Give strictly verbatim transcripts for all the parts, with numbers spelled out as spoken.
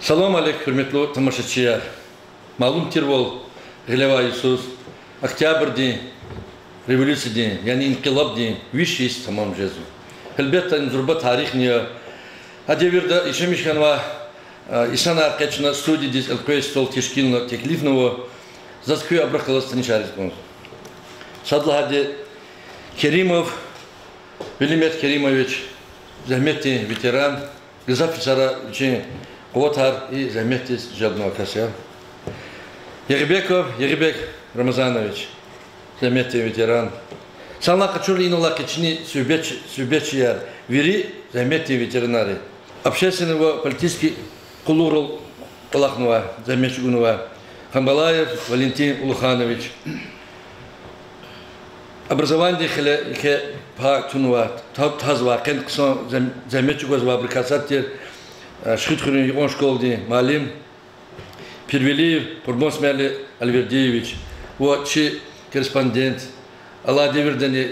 Салам алейк, гьуьрметлу тамашачияр! Малум тирвал, гъилевай йисуз Октябрдин революциядин, яни инкъилабдин виш йис тамам жезва. Гьелбетда, им зурба тарихни я. А девирда яшамиш хьанвай инсанар къе чна студиядиз элкъвей стол тешкилна теклифнава. Заз куь абурухъ галаз танишариз кӀанзава. Сад лагьайди, Керимов Велимет Керимович, зегьметдин ветеран, гзаф йисара вичин къуватар и зегьметдиз желбнавай кас я. Ягъибеков Ягъибек Рамазанович, зегьметдин ветеран. Санлай къачурла, инал алай къе чна суьгьбетч-, суьгьбетчияр, вири зегьметдин ветеранар я. Общественный ва политический къуллугърал кӀвалахнавай, зегьмет чӀугунвай Хамбалаев Валентин Улуханович, образованидин хиле еке пай тунвай, та-, тазвай, къени хъсан зегь-, зегьмет чӀугвазвай, абурукай сад тир Шихидхуьруьн юкьван школадин муаллим Пирвелиев Къурбан Смяли Альвердиевич ва чи корреспондент, алай девирдани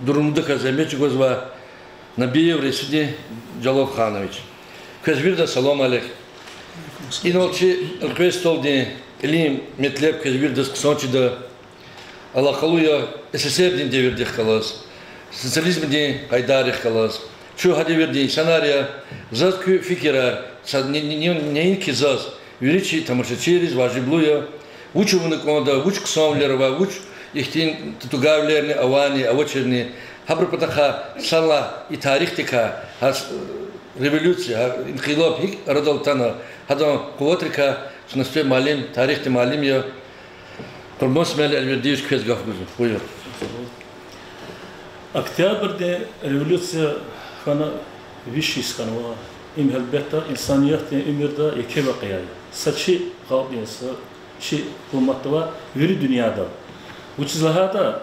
дурумдаказ зегьмет чӀугвазвай Набиев Рейсудин Жалалханович. Квез виридаз салам алейк. Инал чи элкъвей столдин кьилин метлеб квез виридаз хъсан чида. Алакъалу я СССР-дин девирдихъ галаз, социализмдин къайдайрихъ галаз. Чун гьа девирдин инсанар я, заз куь фикирар, са-, не-, не-, не-, неинки заз, вири чи тамашачийриз важиблу я, вуч авуна кӀанда, вуч хъсанвилер ава, вуч ихьтин татугайвилерни авани, авачирни, гьабурун патахъай санлай и тарихдикай, гьа с-, революция, гьа инкъилаб гьикӀ арадал атана, гьадан къуватрикай чна сифте муаллим, тарихдин муаллим я Къурбан Смяли Альвердиевич, квез гаф гузва. Буюр. Октябрдин революция хьана виш йис хьанва. Им, гьелбетда, инсаниятдин уьмуьрда еке вакъиа я. Са чи халкьдин, са чи гьукуматда ва вири дуьньяда. Вучиз лагьайтӀа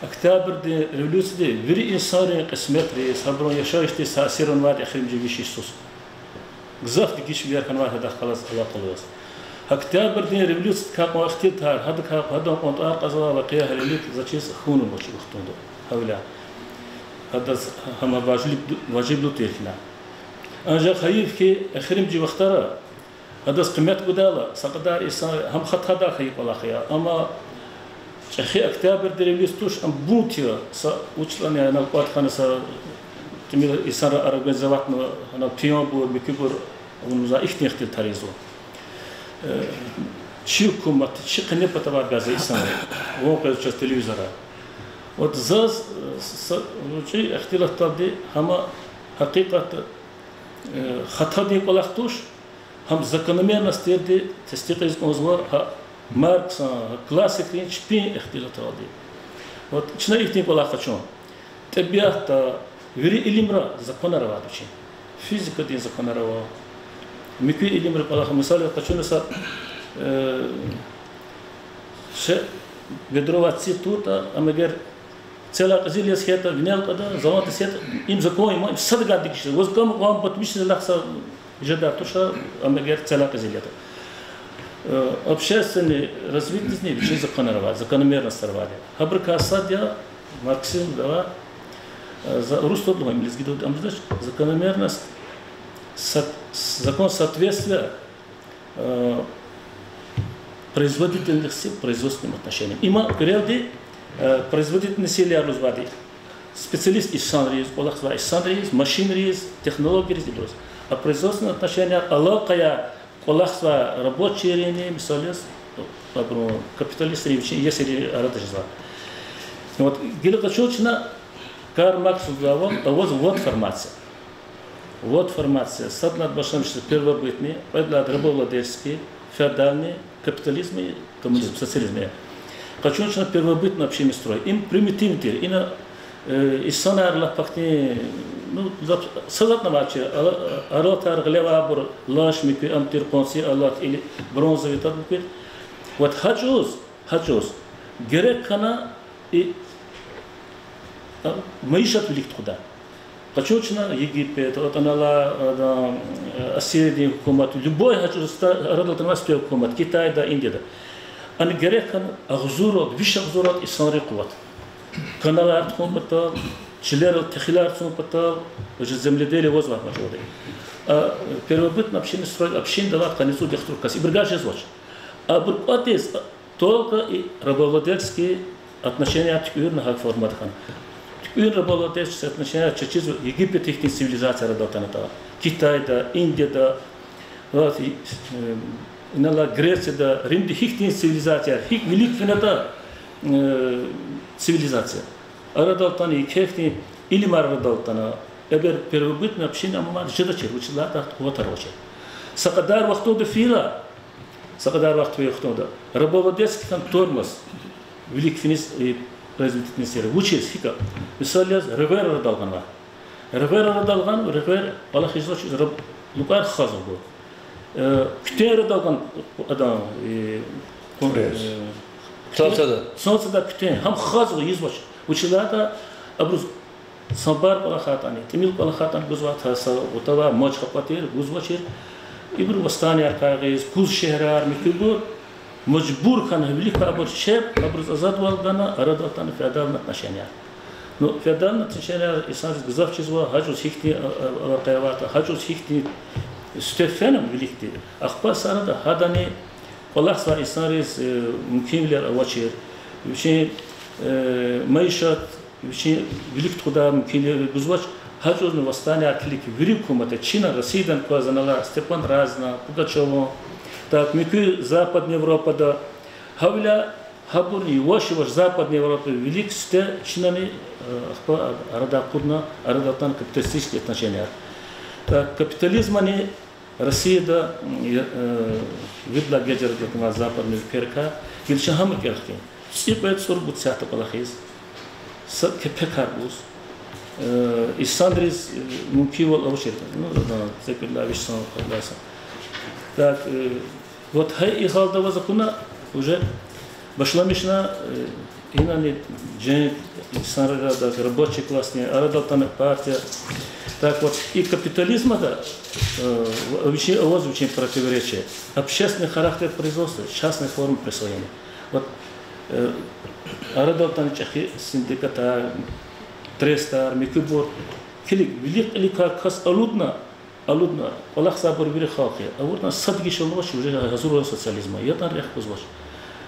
Октябрдин революцияди вири инсанрин кьисметриз, гьабурун яшайишдиз таъсирнавайди эхиримжи виш йисуз. Гзаф дегишвилер хьанвай гьадахъ галаз алакъалу яз. Октябрдин революциядикай кьван ихтилатар, гьадакай, гьадан кьван тӀвар кьазвай вакъиа гьелелиг за чиз хьунва чи вахтунда. Гьавиляй гьадаз гьам важиблу, важиблу тир хьана. Анжах гьайиф хьи, эхиримжи вахтара гьадаз къимет гудайла, са кьадар инсан, гьам хатадай хьайи кӀвалах я. Амма чӀехи Октябрдин революция туш, ам бунт я, са вуч лагьана, анал кӀватӀ хьана, са тӀимил инсанрин организоватьнава, анал пиянбур, муькуьбур авунва, ихьтин ихтилатар ийизва. Э, чи гьукумат, чи къене патавай бязи инсанри, вун къвезва чаз телевизорра. Вот заз, э, са, са, чи ихтилатдалди гьама гьакъикъат, э, хатадин кӀвалах туш, гьам закономерность тирди тестикьиз кӀанзава гьа Марксан, гьа классикрин чпин ихтилатралди. Вот чна ихьтин кӀвалах къачун. ТӀебиатда, вири илимра законар авайди вичин. Физикадин законар ава. Муькуь илимра кӀвалах, мисал яз къачуна са, э, ше-, ведровай ци туртӀа, ам эгер целай кьезил яз хьайитӀа, винел кьада, заландиз хьайитӀа, им закон я, им садавайди дегиш жеда. Ваз кам кьван батмишзелахъ са жедай туш, ам эгер целай кьезил ятӀа. Э, общественный развитиедизни вичин законар авайди, закономерностьар авайди. Гьабурукай сад я марксизмда ава, э, за-, урусдалди лугьун, лезгидалди ам жедач, закономерность, со-, закон соответствия, э, производительности производственным отношениям. Има куьрелди, э, производительный силаяр лугьузвайди. Специалист инсанриз, кӀвалахзавай инсанриз, машинриз, технологийриз, идуз. А производственный отношениям, алакъаяр кӀвалахзавай рабочийрини, мисал яз, абурун капиталистрин вичин иесирин арада жезвай. Вот, гила къачун чна Карл Маркс лугьузвайвал, аваз вот формация. Вот формация. Садни башламишзава первобытный, кьвед лагьайди рабовладельческий, феодальный, капитализм и коммунизм, социализм. Къачун чна первобытный общинный строй. Им примитивный тир. Ина, э, инсанар лап ахьтин, ну, лап са затӀни авачир, ала-, алатар, гъилевайбур, лаш, муькуь ам тир, къванци алат или бронзовый тад муькуь. Вот гьа чӀавуз, гьа чӀавуз герек хьана и, а, майишат вилик тухуда. Къачун чна Египет, атӀана лагьай, э, Ассириядин гьукумат, любой гьа чӀавуз ста-, арадал атанвай сифте гьукумат, Китайда, Индияда. Ана герек хьана агъзурралди, виш агъзурралди инсанрин къуват. Каналар тухун патал, Чилерал техилар цун патал, уже земледелие ваз вахмачӀалди. А первобытный общинный строй, общинада авай къанни цӀуд-яхцӀур кас, ибурукай жезвач. Абур кӀватӀиз, только и рабовладельческий отношенияр туькӀуьрна гьа формада хьана. ТуькӀуьрна рабовладельческий отношенияр чаз чизва Египетда ихьтин цивилизация арадал атанатӀа. Китайда, Индияда, вот, и, э, инал алай Грецияда, Римда гьихьтин цивилизация, гьикӀ вилик фенатӀа, э, цивилизация. Арадал атана еке ихьтин илимар арадал атана, эгер первобытный община ама мад жедачир, вучиз лагьайтӀа къуватар авачир. Са кьадар вахтунда фейила, са кьадар вахт фейи вахтунда рабовладельческий хьана тормоз вилик финиз, э, развитиедиз тир. Вучиз, гьикӀ? Мисал яз, регъвер арадал гъанва. Регъвер арадал гъанва, регъвер кӀвалахизвач, раб-, лукӀар хазва гу. Э, куьтягьин арадал гъанва адан, э, къу-, э, Цанцада. Цанцада куьтягьин, гьам хазва ийизвач. Вучиз лагьайтӀа абуруз самбар кӀвалахайтӀани, тӀимил кӀвалахайтӀани гузвай, са утава маж хапӀа тир, гузвачир. Ибуру восстанияр къайгъиз, куз шегьерар, муькуьбур мажбур хьана вилик квайбур чеб, абуруз азадвал гана, арадал атана феодальный отношенияр. Ну, феодальный отношенияр инсанриз гзаф чизва, гьа чӀавуз гьихьтин, а, а, авай къайгъи аватӀа, гьа чӀавуз гьихьтин сифте фена виликди. Ахпа са арада гьадани кӀвалахзавай инсанриз, э, мумкинвилер авачир. Вичин, э, майишат, вичин вилик тухудай мумкинвилер гузвач, гьа чӀавузни восстанияр килиг вири гьукуматда, чина Россияда кваз анал алай Степан Разинан, Пугачёван, так, муькуь Западный Европада, гьавиляй гьабурни яваш-яваш Западный Европада вилик сифте чинани, э, ахпа арадай акъудна, арадал атана капиталистический отношенияр. Так, капитализмани Россияда, м, я-, э, виридалай гежера гатунвай западный уьлквейрикай гила чун гьам кӀел хьухь. ЦӀикьвед-цӀуругуд сятда кӀвалахиз, са кепекар гуз, э, инсанриз, э, мумкинвал авачир. Ну, да, цӀекӀуьд лагьай виш сан, кьвед лагьай сан. Так, э, вот гьа и гьалда аваз акуна, уже башламишна, э, инани женг, инсанри, так, рабочий классни, арадал атана партия. Так вот, и капитализмда, э, в-, вичин аваз вичин противоречие. Общественный характер производства, частная форма присвоения. Вот, э, арадал атана чӀехи синдикатар, трестар, муькуьбур, килиг, вилик-виликай кас алудна, алудна, кӀвалахзавайбур вири халкь я. АвуртӀани, са дегишвилин авач, уже гьазур я социализм, ятӀани рехъ гузвач.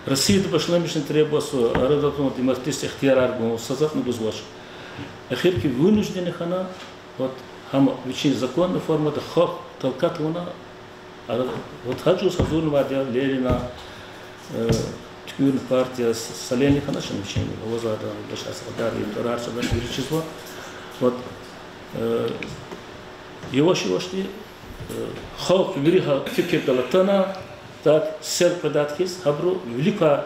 Россияда башламишна требоватьзава арадал атана демократический ихтиярар гун, са затӀни гузвач. Эхирки вынужденный хьана, вот, гьам вичин законный формада халкь талкӀат авуна, ара-, вот гьа чӀавуз гьазурнавайди я Ленина, э, туькӀуьрна партия, с-, са Ленин хьанач вичин, авазвайди, башар са кьадар тӀварар чӀалаш вири чизва. Вот, э, яваш-явашди, э, халкь вири гьа фикирдал атана, так, сел къведайди хьиз, гьабуру вилик квай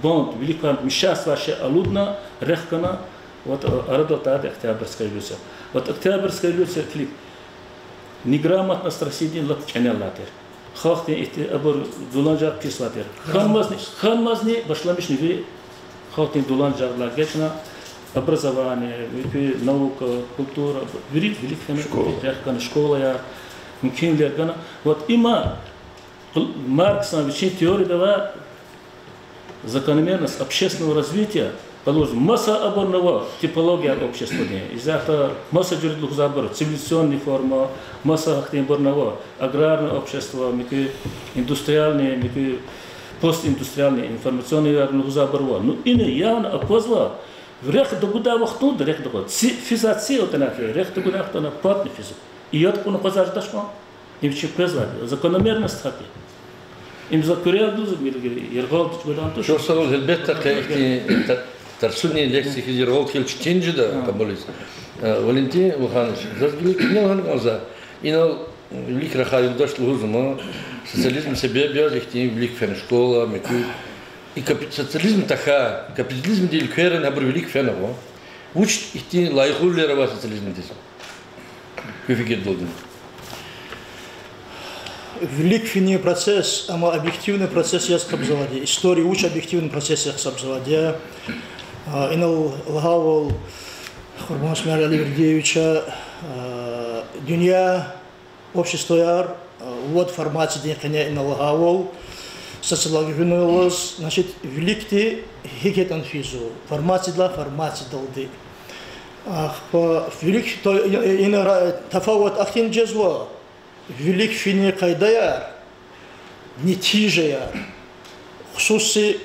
банд, вилик квай мешатзавай шей алудна, рехъ гана, вот, э, арадал атайди Октябрьская революция. Вот Октябрьская революция килиг, неграмотность Россиядин лап кӀенелай тир. Халкьдин ихьти-, абур дуланажагъ писвай тир. Хьанмазни, хьанмазни башламишна вири халкьдин дуланажагъдилай эгечӀна, образование, вири наука, культура, вири вилик фена, рехъ гана школаяр, мумкинвилер гана. Вот има Марксан вичин теорияда авай закономерность общественного развития, къалурзава, маса абурни ава типологияяр обществодин. Исятда маса жуьреда лугьузвайбур, цивилизационный форма, маса гьахьтинбурни ава, аграрное общество, муькуь индустриальный, муькуь постиндустриальный, информационныйяр лугьузвайбур ава. Ну, ина яна аквазва, рехъ тагудай вахтунда, рехъ тагудай, ци физва, ци атана, рехъ тагудай вахтунда патни физва. И яд кьуна акъвазардач кьван. Им чи къвезвайди, закономерность гьакӀ я. Им за куьрелди лугьузва, милги яргъалди чӀугвадан туш. Чухсагъул, гьелбетда, къе ихьтин та-, тарсунин лекция хьиз яргъал кхьил четин жеда, а, кьабулиз. Э, Валентин Ваханович, заз гила куьне лагьана кӀанзава, инал вилик рахай юлдаш лугьузва, социализм себеб яз ихьтин вилик фена школа, муькуь. И капи-, социализм тахьай, капитализмдин уьлквейрани гьабур вилик фенава. Вуч ихьтин лайихлувилер ава социализмдиз? Куь фикирдалди. Вилик финин процесс, амма объективный процесс яз гьисабзавайди я. История вуч объективный процесс яз гьисабзавайди я. А, инал лагьайвал, Къурбан Смаил Аливердиевича, а, дуьнья обществояр, а, вад формациядин къене инал лагьайвал, социологиядин алаз, значит, виликди гьикӀ ятӀани физва, формациядилай формациядалди. Ахпа вилик то-, ина ра-, тафават ахьтин жезва: вилик финин къайдаяр, нетижаяр, хсуси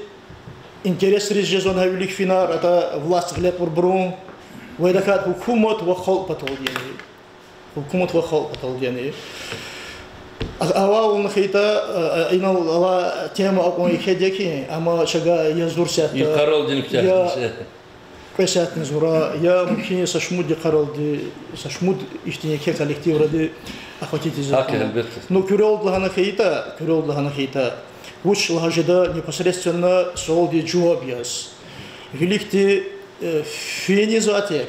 интересриз жезва гьа вилик финар, атӀа власть гъиле авурбурун, ва идакай гьукумат ва халкь паталди яни. Гьукумат ва халкь паталди яни. А-, авайвал хьайитӀа, а, а, инал алай тема акьван еке я хьи, амма чавай я зур сятда, я кьве сятдин зура, я мумкин са шумуд йикъаралди, са шумуд ихьтин еке коллективради охватить ийиз. Ну, куьрелди лагьана хьайитӀа, куьрелди лагьана хьайитӀа, вуч лагьана жеда непосредственно суалдиз жаваб яз. Виликди, э, фин ийизвай тир,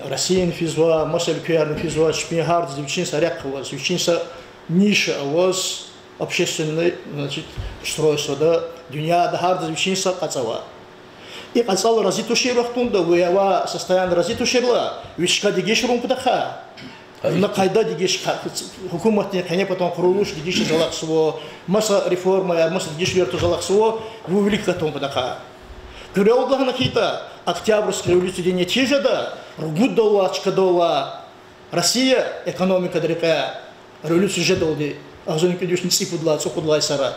Россияни физва, маса уьлквеярни физва, чпин гьардаз вичин са рехъ аваз, вичин са ниша аваз общественный, значит, устройствода, дуьньяда гьардаз вичин са кьацӀ ава. И кьацӀал рази тушир вахтунда, ви авай состояние рази туширла, ви чка дегишарун патахъай, вуна къайда дегиш, гьукуматдин къене патан къурулуш дегишиз алахъзава, маса реформаяр, маса дегишвилер туз алахъзава, вун вилик гатун патахъай. Куьрелди лагьана хьайитӀа, Октябрьский революциядин нетижада ругуд лагьай чкадал алай Россия экономикадин рекье революция жедалди, агъзурни кӀуьд вишни цӀипуд лагьай, цӀукьуд лагьай йисара,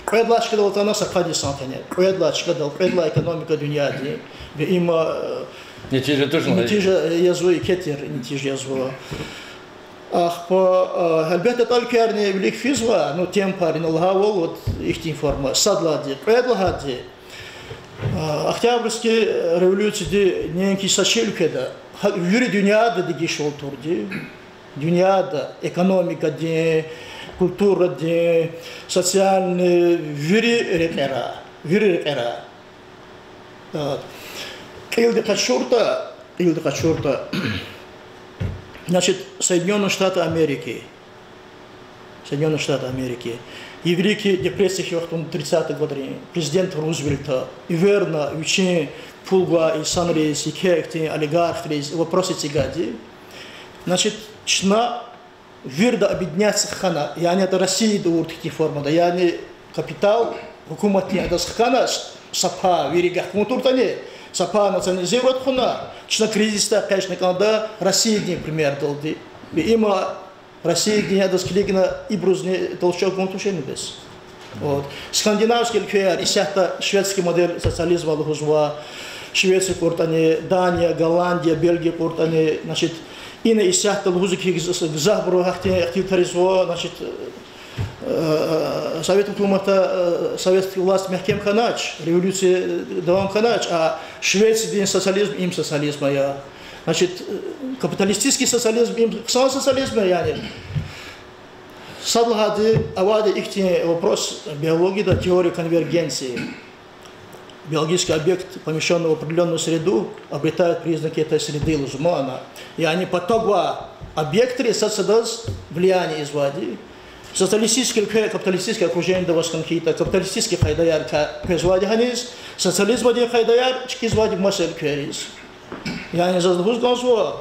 кьвед лагьай чкадал атана са къад йисан хьана, кьвед лагьай чкадал, кьвед лагьай экономика дуьньядин. Ва им, э, нетижа язва, еке тир нетижа язва. Ахпа, э, гьелбетда, атӀа уьлквеярни вилик физва, ну, темпар, ина лагьайвал, вот ихьтин форма, сад лагьайди, кьвед лагьайди. А, Октябрьский революцияди неинки са чи уьлкведа, гьа вири дуьньяда дегишвал турди. Дуьньяда экономикадин, культурадин, социальный, вири рекьера, вири рекьера. А, кьилди къачуртӀа, кьилди къачуртӀа, значит, Соединённые Штаты Америки, Соединённые Штаты Америки, Еврейский депрессия хьайи вахтунда, тридцатый годрин, президент Рузвельта эверна вичин пул гвай инсанриз, еке ихьтин олигархриз вопрос эцигайди. Значит, чна вирида объединяться хьана, яни атӀа Россияда авурди хьтин формада, яни капитал, гьукуматдин адаз хкана, са пай вири гахкун туртӀани, са пай национализировать хьана, чна кризисдай экъечӀна кӀанда Россиядин примердалди. Ва им Россиядин адаз килигна ибурузни толчок гун туширни бес. Вот. Скандинавский уьлквеяр исятда шведский модель социализма лугьузва, Швеция кьуртӀани, Дания, Голландия, Бельгия кьуртӀани, значит, ина исятда лугьуз хьи гз-, гзафбуру гьахьтин ихтилатаризва, значит, э, совет гьукуматда, э, советский власть мягькем хьанач, революция давам хьанач, а Швециядин социализм им социализм я. Значит, э, капиталистический социализм им хъсан социализм я, яни. Сад лагьайди, авайди ихьтин вопрос биологияда, теория конвергенции. Биологический объект, помещённый в определённую среду, обретает признаки этой среды, лугьузва мана. Яни патав гвай объектри сад садаз влияние ийизвайди. Социалистический уьлкве капиталистический окружениеда аваз хьайитӀа, капиталистический къайдаяр ка-, къвезвайди гьаниз, социализмдин къайдаяр чкӀизвайди маса уьлквейриз. Яни заз лугьуз кӀанзава,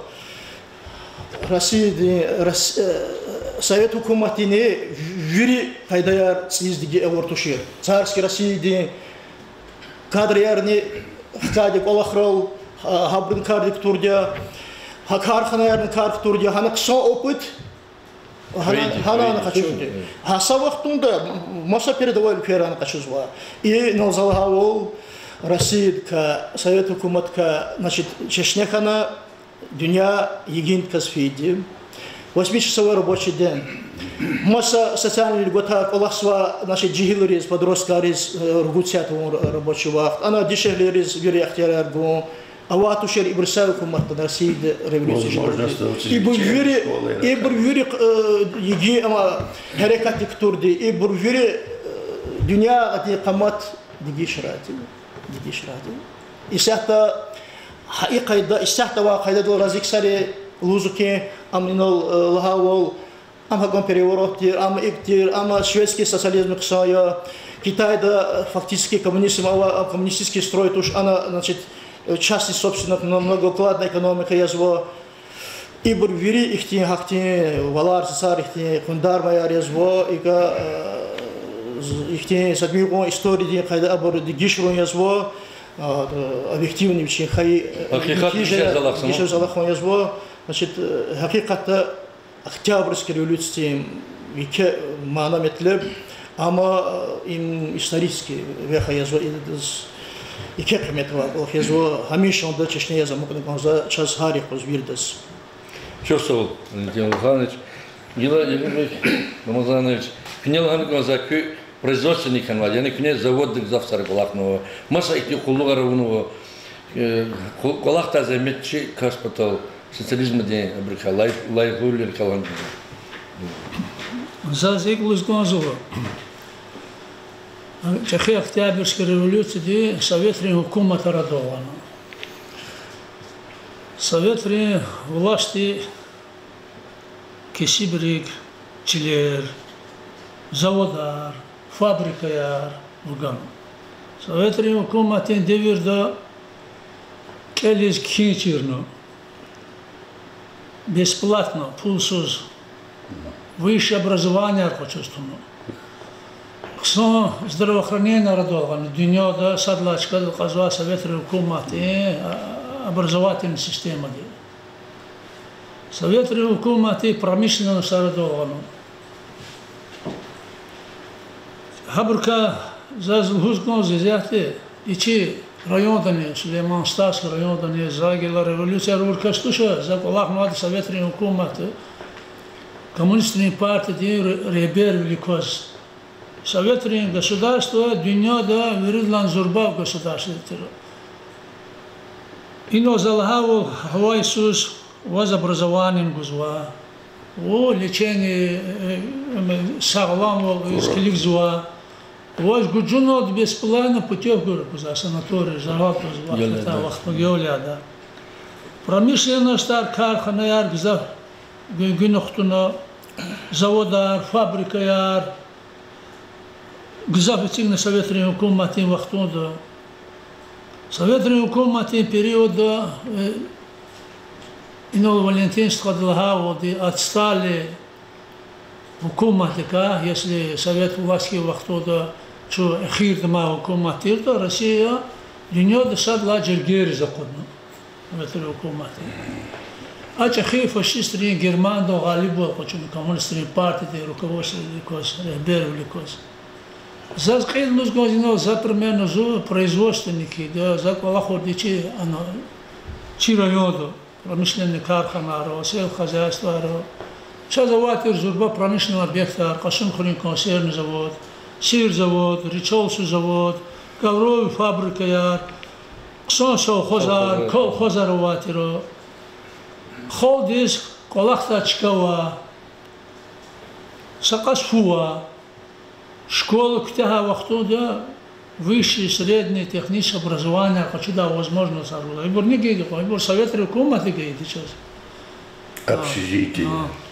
Россиядин, Рос-, э, совет гьукуматдини вири къайдаяр цӀийиз диге авур тушир. Царский Россиядин кадриярни хкайди кӀвалахрал, гьа-, гьабурун кардик кутурди я, гьа карханаярни кар кутурди я, гьана хъсан опыт, гьана, гьана къачурди. Гьа са вахтунда маса передовой уьлквейра гьана къачузва. И, инал за лагьайвал, Россиядикай, совет гьукуматдикай, значит, чешне хьана, дуьнья егитдаказ фейиди. Восьмичасовой рабочий день. Маса социальный льготаяр кӀвалахзавай, значит, жегьилриз, подросткайриз, э, ругуд сят авун р-, рабочий вахт. Ана дишегьлийриз вири ихтиярар гун. Авай тушир ибур са гьукуматда, Россияда революция жеди. Ибур вири, ибур вири, э, егин, амма гьерекатдик кутурди, ибур вири, э, дуьньядин къамат дегишарайди, дегишарайди. Исятда гьа и къайда, исятда авай къайдадал рази ксари лугьузва хьи, ам инал, э, лагьайвал, ам гьакӀан переворот тир, ам икӀ тир, ам шведский социализм хъсан я, Китайда, э, фактически коммунизм ава, а коммунистический строй туш, ана, значит, э, частный собственность, мно-, многоукладная экономика язва. Ибур вири ихьтин гьахьтин валар-цацар, ихьтин къундармаяр язва, икӀа, э, з-, ихьтин са тӀимил кьван историядин къайда абур дегишарун язва. А, объективный вичин хайи, э, гьакъикъат нетижа, гишев залахсан, нетижа залахун язва, значит, э, гьакъикъатда Октябрьский революциядин еке мана-метлеб, амма, э, им исторический веха язва, идаз еке къимет авай кӀвалах язва, гьамишанда чешне яз амукьна кӀанзава чаз гьар юкъуз виридаз. Чухсагъул, Валентин Лугьанович. Гила, Елимбек Рамазанович, куьне лагьана кӀанзава, куьн производственник хьанвайди, яни куьне заводда гзаф сара кӀвалахнава, маса ихьтин къуллугъар авунва, э, къу-, кӀвалахдай зегьмет чи кас патал, социализмдин абурукай, лай-, лайихлувилерикай лагьана кӀанзава. Заз икӀ лугьуз кӀанзава, чӀехи Октябрьский революцияди Советрин гьукумат арадал гъана. Советрин властди кесибрик чилер, заводар, фабрикаяр вугана. Советрин гьукуматдин девирда кӀелиз кхьин чирна, бесплатно, пулсуз, высшее образованиеяр къачуз туна. Хъсан здравоохранение арадал гъана, дуьньяда сад лагьай чкадал кьазвай Советрин гьукуматдин, а, образовательный системади. Советрин гьукуматди промышленность арадал гъана. Гьабурукай заз лугьуз кӀанзава исятда, и чи райондани, Сулейман-Стальский райондани, за гила революцияяр авур кас туша, за кӀвалахнавайди Советрин гьукуматда, коммунистрин партиядин ре-, регьбервилик кваз. Советрин государство дуьньяда виридалай зурба государство тир. Инал за лагьайвал, гьава йисуз ваз образование гузва, ва лечение, э, э, сагъламвал килигзава, ваз гужуналди бесплатно путёвка гузвай санатория, зарал гузвай, вахтунда. Промышленностьар, карханаяр гзаф гуьнгуьна хтуна, заводар, фабрикаяр гзаф эцигна Советрин гьукуматдин вахтунда. Советрин гьукуматдин периодда, э, инал Валентин стхади лагьайвалди, отсталый гьукуматдикай, если совет властдин вахтунда чун эхирдамай гьукумат тиртӀа, Россия дуьньяда сад лагьай жергейриз акъудна Советрин гьукуматди. А чӀехи фашистрин Германиядал гъалибвал къачуна, коммунистрин партиядин руководстводик кваз, регьбервилик кваз. Заз кьил лугьуз кӀанзава, инал за, примерно, зун производственник я, за кӀвалахайди чи, ана, чи районда промышленный карханайра, сельхозхозяйствойра. Чаз авай тир зурба промышленный объектар: Кьасумхуьруьн консервный завод, сир завод, речёлсуз завод, ковровый фабрикаяр, хъсан совхозар, колхозар авай тир. Халкьдиз кӀвалахдай чка ава, са кьас фу ава. Школа куьтягьай вахтунда высшее, среднее, техническое образование къачудай возможностьар гуда. Ибур ни гайиди кьван, ибур Советрин гьукуматди гайиди чаз. Общежитие.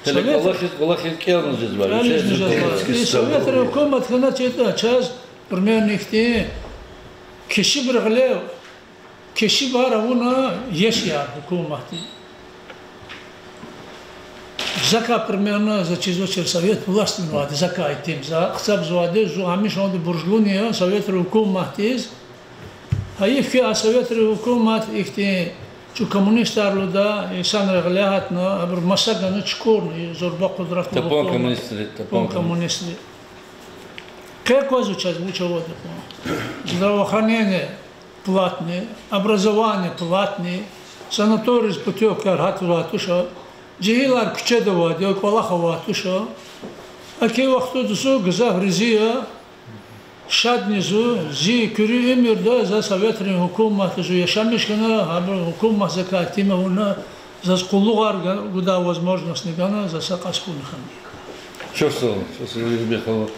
Гьеле кӀвалахиз, кӀвалахиз кӀелни жезвай, кӀелни жезвай. И Советрин гьукумат хьаначиртӀа чаз, примерно, ихьтин кесибрин гъиле кесибар авуна, ешар гьукуматди. Закай, примерно, за чизвачир, совет власть авунвайди, закай итим, за хцабзавайди, зун гьамишанда буржлу я Советрин гьукуматдиз. Гьайиф хьи, а Советрин гьукумат ихьтин, чун коммунистар лугьуда, инсанрин гъиле гьатна, абуру маса гана чукурна, и зурба къудратлу гьукумат. Тапун коммунистри, тапун коммунистри. Къе аквазва чаз вуч авайди кьван. Здравоохранение платный, образование платный, санаторийриз путёвкаяр гьатзавай туш, жегьилар куьчеда авайди я, кӀвалах авай туш. Гьа и вахтунда зун гзаф рази я, шадни я зун, зи куьруь уьмуьрда за Советрин гьукуматда зун яшамиш хьана, гьабурун гьукумат закай итим авуна, заз къуллугъар га-, гудай возможностьни гана, за са кьас хьун хьана. Чухсагъул, чухсагъул, Елимбек халу.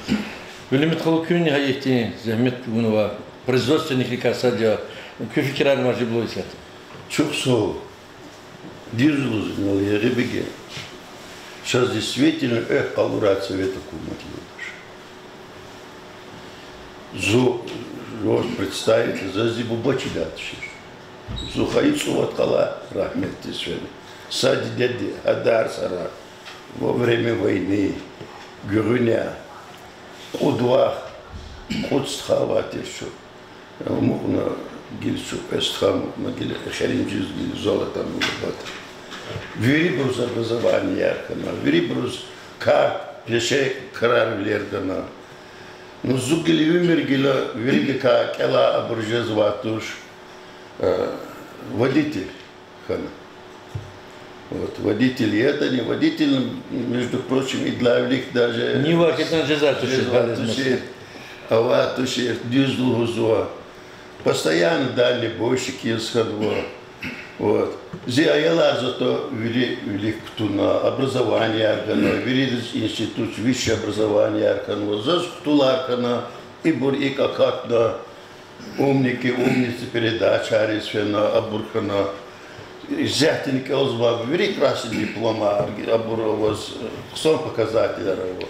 Велимет халу, куьнни гьа ихьтин зегьмет гунвай производственникрикай сад я, куь фикирар важиблу исятда. Чухсагъул. Дуьз лугьуз, инал Ягъибеге, чаз действительно экв къалурай совет гьукумат я, юлдаш. Зун, зун представитель, за зи буба чидай тушир. Зун хайи цӀувад къалай рагьметдиз фена. Са дидеди гьа дарсара во время войны, гуьгъуьниз, кьуд вах, кьуд стха авай тир чун. Амукьна, Гила чу къвез тухвана, гила эхиримжиз гила зал атана лабата. Вирибуруз образованияр хьана, вирибуруз кар, пеше крарвилер гана. Ну, зун гила уьмуьр гила виридакай кӀелай абур жезвай туш, э, водитель хьана. Вот, водитель ятӀани, водитель, между прочим, идалай вилик даже ни вахтунда жезвай тушир, жезвай тушир, авай тушир, дуьз лугьузва. Постоянно дальнобойщик яз хьанва. Вот. Зи аялар зато вири вилик кутуна, образованияр гана, виририз институт, высшее образованияр хьанва, заз хтулар хьана, ибур икӀ акатна, умники, умницы передачайриз фена, абур хьана. Исятдани кӀелзавай вири красный дипломар, абур аваз, э, хъсан показательар ава.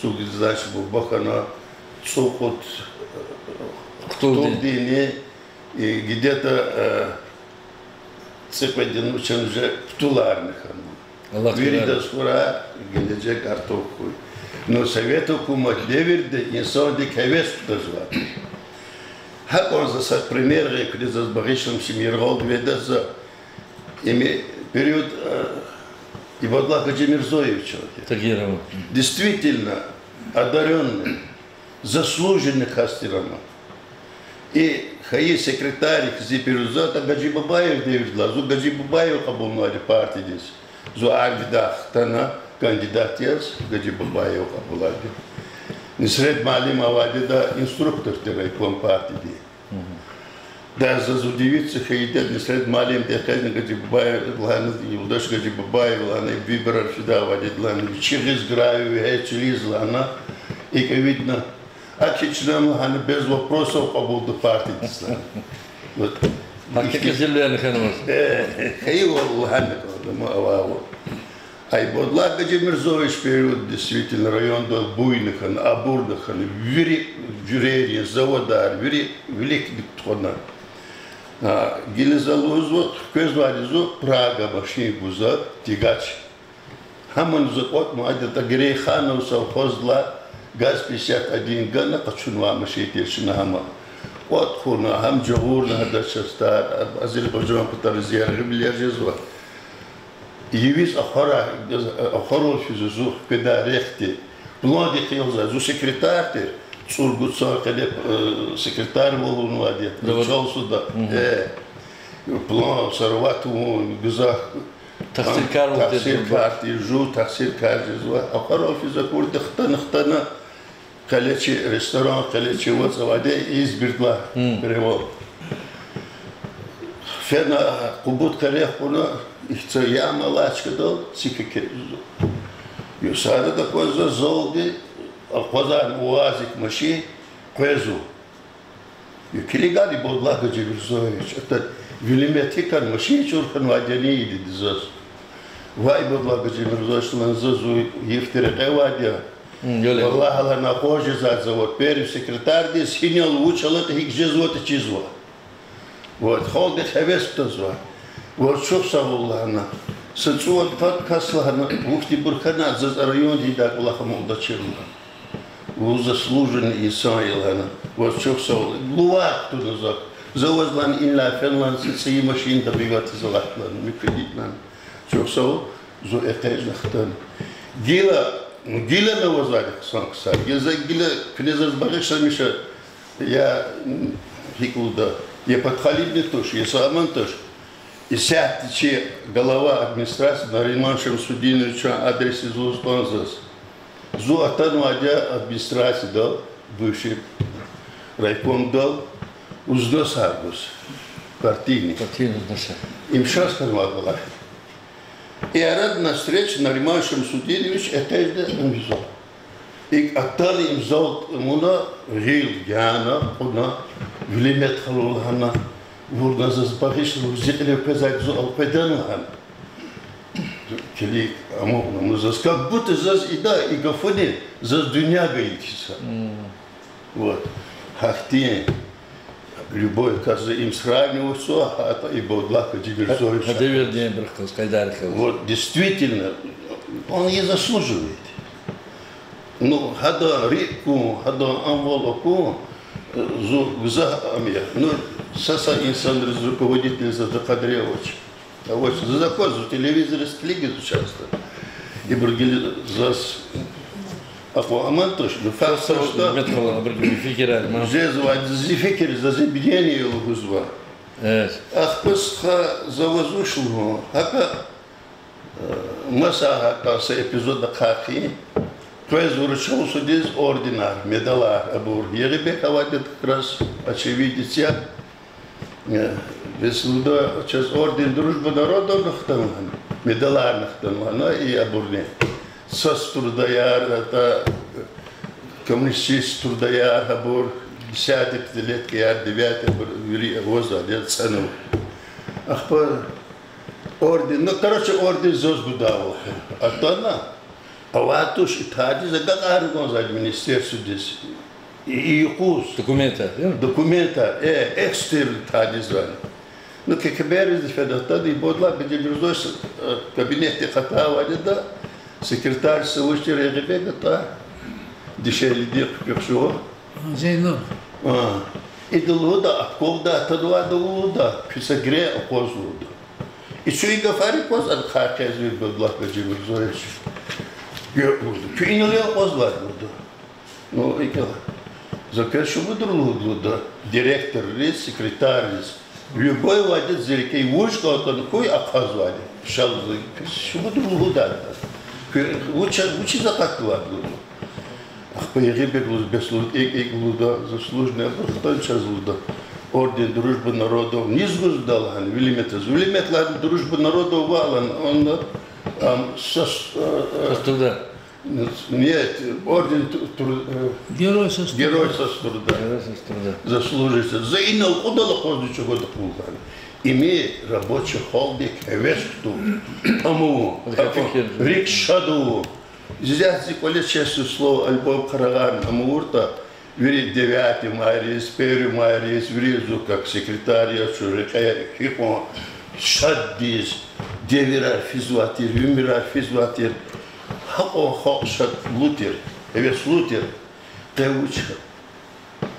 Сугиз, значит, буба хьана, цӀукьуд, э, хтулдини, хтулдини, и где-то, э, цӀикьведин вучин уже хтуларни хьана. Аллагь, виридаз хура гележег артух хьуй. Но совет гьукумат девирда инсандик гьевес кутазвай. Гьакьван за са пример гъайи куьне заз багъишламишин, яргъал гведа за, им период, э, Ибадуллагь Гаджимирзоевич. Тагирова. Действительно одарённый, заслуженный кас тир ам. И хайи секретарь хьиз период за, а Гаджи Бабаев девирдилай, зун Гаджи Бабаев кьабулнавайди партиядиз. Зун армиядай хтана кандидат яз, Гаджи Бабаев кьабулайди. Нусрет муаллим авайди, да, инструктор тир райком партиядин. Да, заз удивиться хьайиди, Нусрет муаллимди экъечӀна Гаджи Бабаев, лагьана, юлдаш Гаджи Бабаев, лагьана, выборар фидайвайди, лагьана, вичи гъиз граю, вегьез чилиз, лагьана, икӀ авидна. Ахьтин чна, лагьана, без вопросов кьабулда партиядиз, лагьана. Вот. Гьакъикъи зиллерни хьанваз. Э, хьайивал, лагьана, кӀанда, ма авайвал. Ибадуллагь Гаджимирзоевич период действительно районда буйни хьана, абурни хьана, вири жуьрейрин заводар, вири виликни тухвана. А, гила за лугьузва, хквезвайди зун Прага машин гузва, тягач. Гьамани за кӀватӀнавайди я, Герейханов совхоздилай ГАЗ пятьдесят один гана къачунвай машин тир чна гьам. КӀватӀ хьуна, гьам жагъурна гьадан частар, Азербайжан патариз яргъивилер жезва. Ивиз ахвара-, ахварал физва зун хкведай рехъди. Пландихъ ялза, зун секретарь тир, цӀуругуд сан къене, э, секретарьвал авунвайди я, начальствода. Э, план сорвать авун, гзаф тахсиркар, тахсиркар тир, жув тахсиркар жезва. Ахварал физ акурди хтана-хтана, къелечи ресторан, къелечи вацӀ авайди я, Избердилай перевод. Фена, къубуд къерех кьуна, ихьтин яма алай чкадал цик экечӀзава. Юсарда аквазва залди, акъвазарна УАЗик машин къвезва. Я килигайла, Ибадуллагь Гаджимирзоевич, атӀа вилимет хьикан машин чӀур хьанвайди яни ийиди заз. Вай, Ибадуллагь Гаджимирзоевич, лагьана, заз зун йифди рекье авайди я. Валлагь, лагьана, акъваз жезвайди я, вот, первый секретардиз гьинал вуч алатӀа гьикӀ жезватӀа чизва. Вот, халкьдихъ гьевес кутазва. Вот, чухсагъул, лагьана. Са цӀувад-пад кас, лагьана, вухьтинбур хьана, заз районда ийидай кӀвалах амукьдачир, лагьана. Вун заслуженный инсан я, лагьана. Вот, чухсагъул. Лувар кутуна зак. За ваз, лагьана, инлай фена, лагьана, са цӀийи машин добивать ийиз алатна, лагьана, муькуьдин, лагьана. Чухсагъул, зун экъечӀна хтана. Гила, гила авазвайди хъсан ксар. Гила за, гила куьне заз багъишламиша, я, м, гьикӀ лугьуда, я подхалимни туш, я са аман туш. Исятда чи глава администрации Нариман Шамсудиновичан адресдиз лугьуз кӀан заз. Зун атанвайди я администрациядал, бывший райкомдал, взносар гуз, партийный. Партийный взносар. Им шаз хьанвай кӀвалах. И арада навстречу Нариман Шамсудинович экъечӀна им зал. ИкӀ атана им зал тӀимуна, гъил яна, кьуна, вилимет хьанва, лагьана, вуна заз багъишла, вун зи кьилив къвезвайди зун элкъведани, лагьана. Килиг амукьна, ну, заз как будто заз ида и гафуни заз дуьнья гайиди хьиз. Вот. Гьахьтин любой кас им сравнивать ийизва, гьатта Ибадуллагь Гаджимирзоевич. Гьа девирдинбурухъ галаз къайдаяр хьиз. Вот, действительно, он и заслуживает. Ну, гьадан рикӀ хьун, гьадан амал акун, зун гзаф ам я. Ну, Са-са инсанриз, руководительриз заз къадир авач. Авач, заз аквазва, телевизордиз килигзава часто. Ибур гила заз акьван аман туш, ну, факт туш, да. Мегьамед халу, абур гила фикирар ма. Жезвайди зи фикир, заз зи мнение лугьузва. Ахпа стха, за ваз вуч лугьун, гьакӀа маса гьакӀа са эпизод ахъайин. Къвезва Ручал Судиз орденар, медалар абур. Ягъи бек авайди как раз очевидец я. Бес лугьуда, чаз орден Дружбы народовни хтанвай, медаларни хтанвай, ну, и абурни. Соцтрудаяр, это, коммунистический трудояр, абур, десятый, пятилеткаяр, девятый, абур вири авазва, я цӀанва. Ахпа орден, ну, короче, орден заз гудайвал хьи. Атана, авай туш, и тадиз агакьарна кӀанзавайди министерстводиз. И, и юкъуз. Документар, документар, э, экстренный тадизвани. Ну, КГБ-риз фена атана, и Бадлагь Бежибирзоевич, э, кабинетда акъатайвал ятӀа, секретарь са вуч тир, Ягъибег ятӀа, дишегьлидин хъуьхъ жува. Зейнаб. Ида лугьуда, обкомда атанвайди лугьуда, куь са герен акъваз лугьуда. И чун и гафарик кваз ада хъайкъезва Бадлагь Бежибирзоевич. Гьикьван лугьуда, куьн инал акъвазвайди лугьуда. Ну, икӀ я. За квез шумудра лугьуда, лугьуда, директорриз, секретарриз, любой вадиз зи рикӀе вуж кӀантӀани хьуй ахъайзавайди. Ша, за квез шумудра лугьуда. Куьн вуч, вучиз акъатнавайди лугьуда. Ахпа Ягъибег лугьуз, бес лугьуда, икӀ, икӀ лугьуда, заслуженный абур хтана чаз лугьуда. Орден Дружбы народов низ гузва лагьана, вилимет, вилимет лагьана Дружба народов ваъ лагьана, он, ам, сос-, э, э, Соцтруда. Нет, орден ту-, тру-, э, Герой соцтруда. Герой соцтруда. Герой соцтруда. Заслуживается. За инал кьудал акъвазни чӀугвада кьулухъ лагьана. Им рабочий халкьдик гьевес кутун. Амма рикӀ шад авун. Заз зи кӀвале, честное слово, альбом къарагъарна, ам авуртӀа, вири девятый майриз, первый майриз, вири зун как секретарь я, чун рекье гьикьван шаддиз, девирар физвай тир, уьмуьрар физвай тир, гьакьван халкь шадлу тир, гьевеслу тир, къе вуч хьана.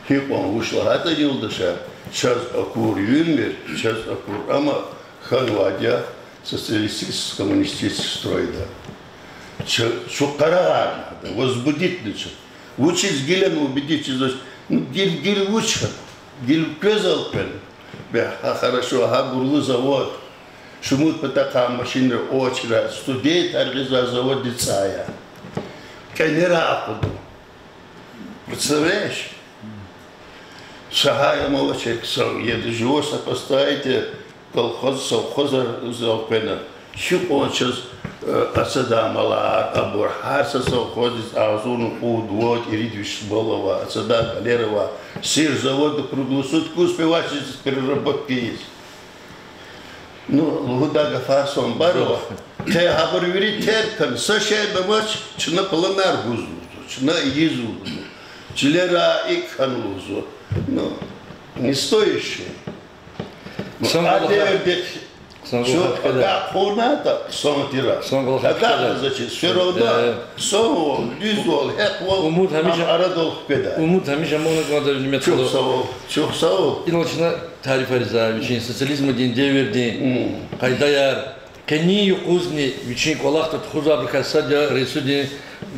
Гьикьван вуч лагьайтӀа, юлдашар, чаз акур уьмуьр, чаз акур ама хьанвайди я социалистический, коммунистический стройда. Ча-, чун къарагъарна, возбудить чун. Вучиз гилан убедить жезвач, ну, гил, гил вуч хьана, гил квез элкъвена. Бе, гьа, хорошо, гьабурлу завод, шумуд патахъай машинрин очередь, студентар гъизвай заводдин цӀай я. КӀенера акъудун. Представляешь? Са гьай ам авачир, са, если же его сопоставить колхоз, совхозар элкъвена, гьикьван чаз, э, ацадай малар, абур, гьар са совхоздиз агъзурни кьуд, вад, ирид виш мал авай, ацадай кӀвалер авай, сыр завод круглосутки успевать жез переработка ийиз. Ну, лугьудай гафар санбарва. Къе гьабур вири терг хьана, са шейни амач, чна планар гуз лугьузва, чна ийизва лугьузва, чилера икӀ хьана лугьузва. Ну, не стоящее. Ну, а девирдик чун агакь хъувунайтӀа, хъсан тир. Агакьна зачиз, всё равно хъсанвал, дуьзвал, гьахъвал ам арадал хкведай. Умуд гьамиша амукьна кӀанда, гьуьрметлу. Чухсагъул, чухсагъул. Инал чна тарифариз, вичин социализмдин девирдин къайдаяр, къенин юкъузни вичин кӀвалахда тухузвайбурукай сад я Рейсудин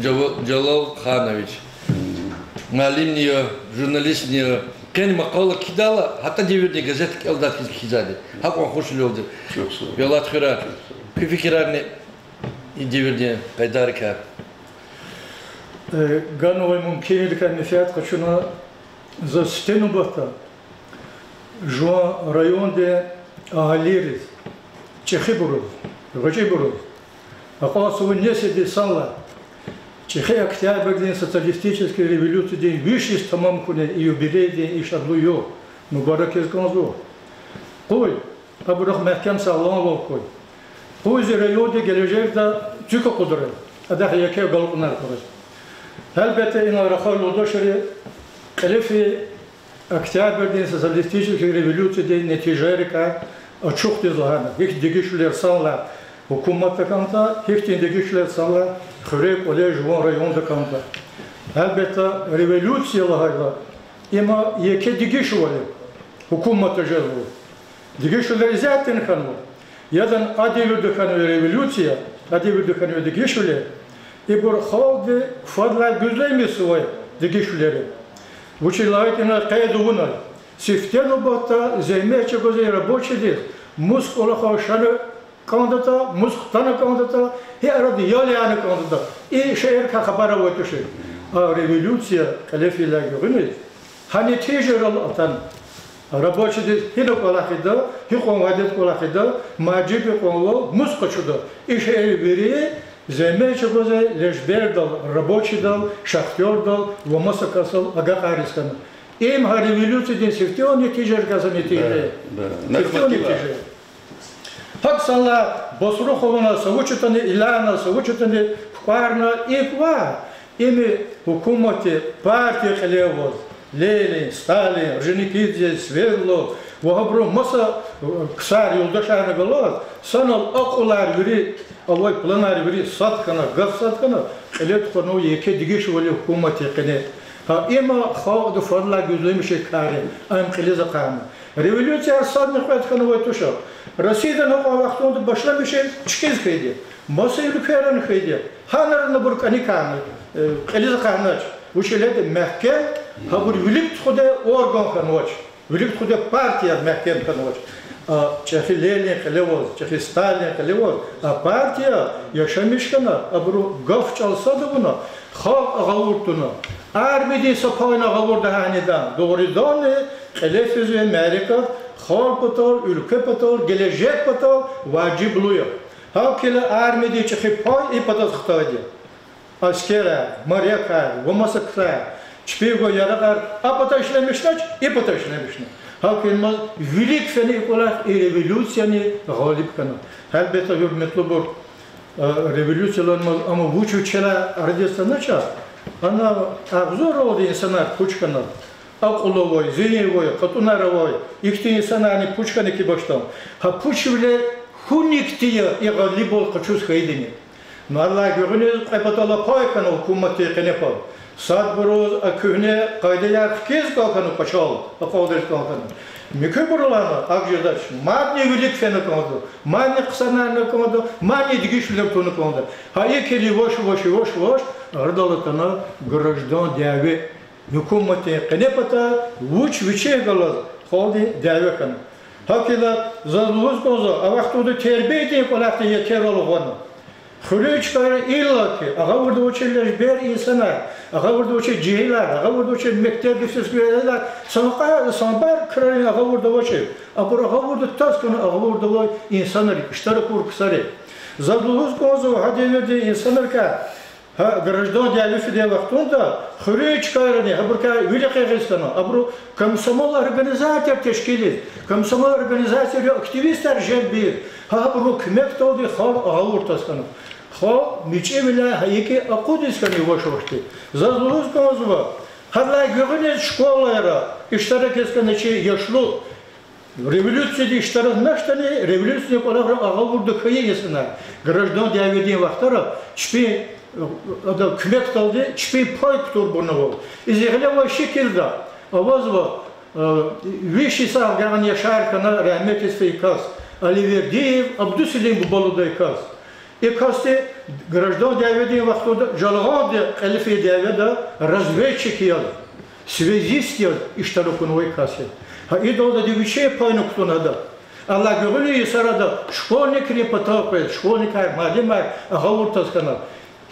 Жава-, Жалалханович. Муаллимни я, журналистни я. Къени макъала кхьидайла, гьатта девирдин газетда кӀелдайди хьиз кхьизвайди. ГьакӀван хушвилелди. Чухсагъул. Ялат хуьрай. Куь фикирарни и девирдин къайдарикай. Э, ганвай мумкинвиликай менфят къачуна, за сифте нубатда жуван райондин агьалийриз, чӀехибуруз, гъвечӀибуруз, акьалтзавай несилдиз санлай, чӀехи Октябрдин социалистический революциядин виш йис тамам хьунин и юбилейдин и шадлу югъ мубарак ийиз кӀанзава. Къуй абурухъ мягькем сагъламвал хьуй. Къуй зи райондин гележегда цуьк акъуддай, адахъ еке агалкьунар хьурай. Гьелбетда, инал рахай юлдашри кьиле фейи Октябрдин социалистический революциядин нетижайрикай ачухдиз лагьана, гьихьтин дегишвилер санлай гьукуматда кӀанда, гьихьтин дегишвилер санлай хуьре, кӀвале, жуван районда кӀанда. Гьелбетда, революция лагьайла, им еке дегишвал я. Гьукуматда жезва. Дегишвилер исятда хьанва. Ядан а девирда хьанвай революция, а девирда хьанвай дегишвили, ибур халкьди фадлай гуьзлемишзавай дегишвилер я. Вучиз лагьайтӀа ина къейд авунай: сифте нубатда зегьмет чӀугвазвай рабочийдиз мус кӀвалахал шана кӀандатӀа, мус хтана кӀандатӀа, гьи арада ял яна кӀандатӀа. И шейэрикай хабар авай тушир. А революция кьиле фейидалай гуьгъуьниз гьа нетижайрал атана. Рабочийдиз гьина кӀвалах ийида, гьикьван вадида кӀвалах ийида, мажиб гьикьван ава, мус къачуда. И шейэр вири зегьмет чӀугвазвай лежбердал, рабочийдал, шахтёрдал ва маса касдал агакьариз хьана. Им гьа революциядин сифте авай нетижайрикай са нетижа я. Сифте авай нетижа я. ГьакӀ санлай Басрухована са вуч ятӀани илана, са вуч ятӀани кукӀварна, икӀ ва, им гьукуматди, партия кьиле аваз, Ленин, Сталин, Орджоникидзе, Свердлов ва гьабурун маса ксар, юлдашарни галаз, санал акьулар вири, авай планар вири сад хьана, гаф сад хьана, кьиле тухвана еке дегишвили гьукуматдин къене. Гьа им халкьди фадлай гуьзлемишай кар я, ам кьилиз акъатна. Революцияр садни кьвед хьанвай туш. Россияда накьван вахтунда башламишай чкӀиз хьайиди я. Маса уьлквейрани хьайиди я. Гьанра абур кӀаникай, э, кьилиз акъатнач. Вучиз лагьайтӀа мягькем, гьабур вилик тухудай орган хьанвач. Вилик тухудай партия мягькем хьанвач. А чӀехи Ленин кьиле аваз, чӀехи Сталин кьиле аваз, а партия яшамиш хьана, абурун гаф-чӀал сад авуна, халкь агъавурд туна. Армиядин са пайни агъавурда гьанидан. Дугъриданни, кьиле физвай мярекат халкь патал, уьлкве патал, гележег патал важиблу я. Гьавиляй армиядин чӀехи пай и патаз хтайди я. Аскерар, морякар ва маса ксар, чпин гвай яракьар а пата ишлемишнач, и пата ишлемишна. Гьавиляй вилик фена и кӀвалах, и революцияни гъалиб хьана. Гьелбетда, гьуьрметлубур, э, революциялан мал, амма вуч вичелай арадиз танач, ана агъзурралди инсанар пуч хьана, акьул авай, зегьин авай, кьатӀунар авай, ихьтин инсанарни пуч хьана ки башламишна. Гьа пучвиле хьуник тир я и гъалибвал къачуз хьайидини. Ну, Аллагь гуьгъуьниз, кьве паталай пай хьана гьукуматдин къене пай. Садбуруз а куьгьне къайдаяр хкиз кӀан хьана, пачал акьалтӀариз кӀан хьана. Муькуьбурулай акӀ жедач, мадни вилик фена кӀанда, мадни хъсанарна кӀанда, мадни дегишвилер туна кӀанда. Гьа икӀ хьайила яваш-яваш, яваш-яваш арадал атана граждан дяве. Гьукуматдин къене патай вуч вичихъ галаз халкьдин дяве хьана. Гьавиляй заз лугьуз кӀанзава, а вахтунда тербиядин кӀвалахдин еке роль гъана. Хуьруьн чкайра иллаки агъавурда авачир лежбер инсанар, агъавурда авачир жегьилар, агъавурда авачир мектебдин сискуьрелар, санкъа-, санбар крарин агъавурда авачир. Абур агъавурда таз хьана агъавурда авай инсанар, иштиракур ксар я. Заз лугьуз кӀанзава, гьа девирдин инсанрикай, гьа граждан дяве фидай вахтунда хуьруьн чкайрани гьабурукай вил экъягъиз хьана, абуру комсомол организацияр тешкилиз, комсомол организацияр активистар желбиз, гьа абурун куьмекдалди халкь агъавурда таз хьана. Халкь мичӀивиляй гьа икӀ акъудиз хьана яваш-явашди. Заз лугьуз кӀанзава, гьадалай гуьгъуьниз школайра иштиракиз хьана чи яшлу, революцияда иштиракначтӀани, революциядин кӀвалахра агъавурда хьайи инсанар, граждан дяведин вахтара чпин, э, ада куьмекдалди чпин пай кутурбурнавал. И зи гъиле авай шикилда авазва, э, виш йисар агакьна яшар хьана рагьметдиз фейи кас, Аливердиев Абдуселим буба лугьудай кас. И касди граждан дяведин вахтунда Жалгъанда кьиле фейи дяведа разведчик яз, связист яз иштиракунвай кас я. Гьа идалди вичин пайни кутуна ада. Аллагь гуьгъуьниз, йисара ада школьникрин патав къвез, школьникар, муаллимар агъавурда таз хьана.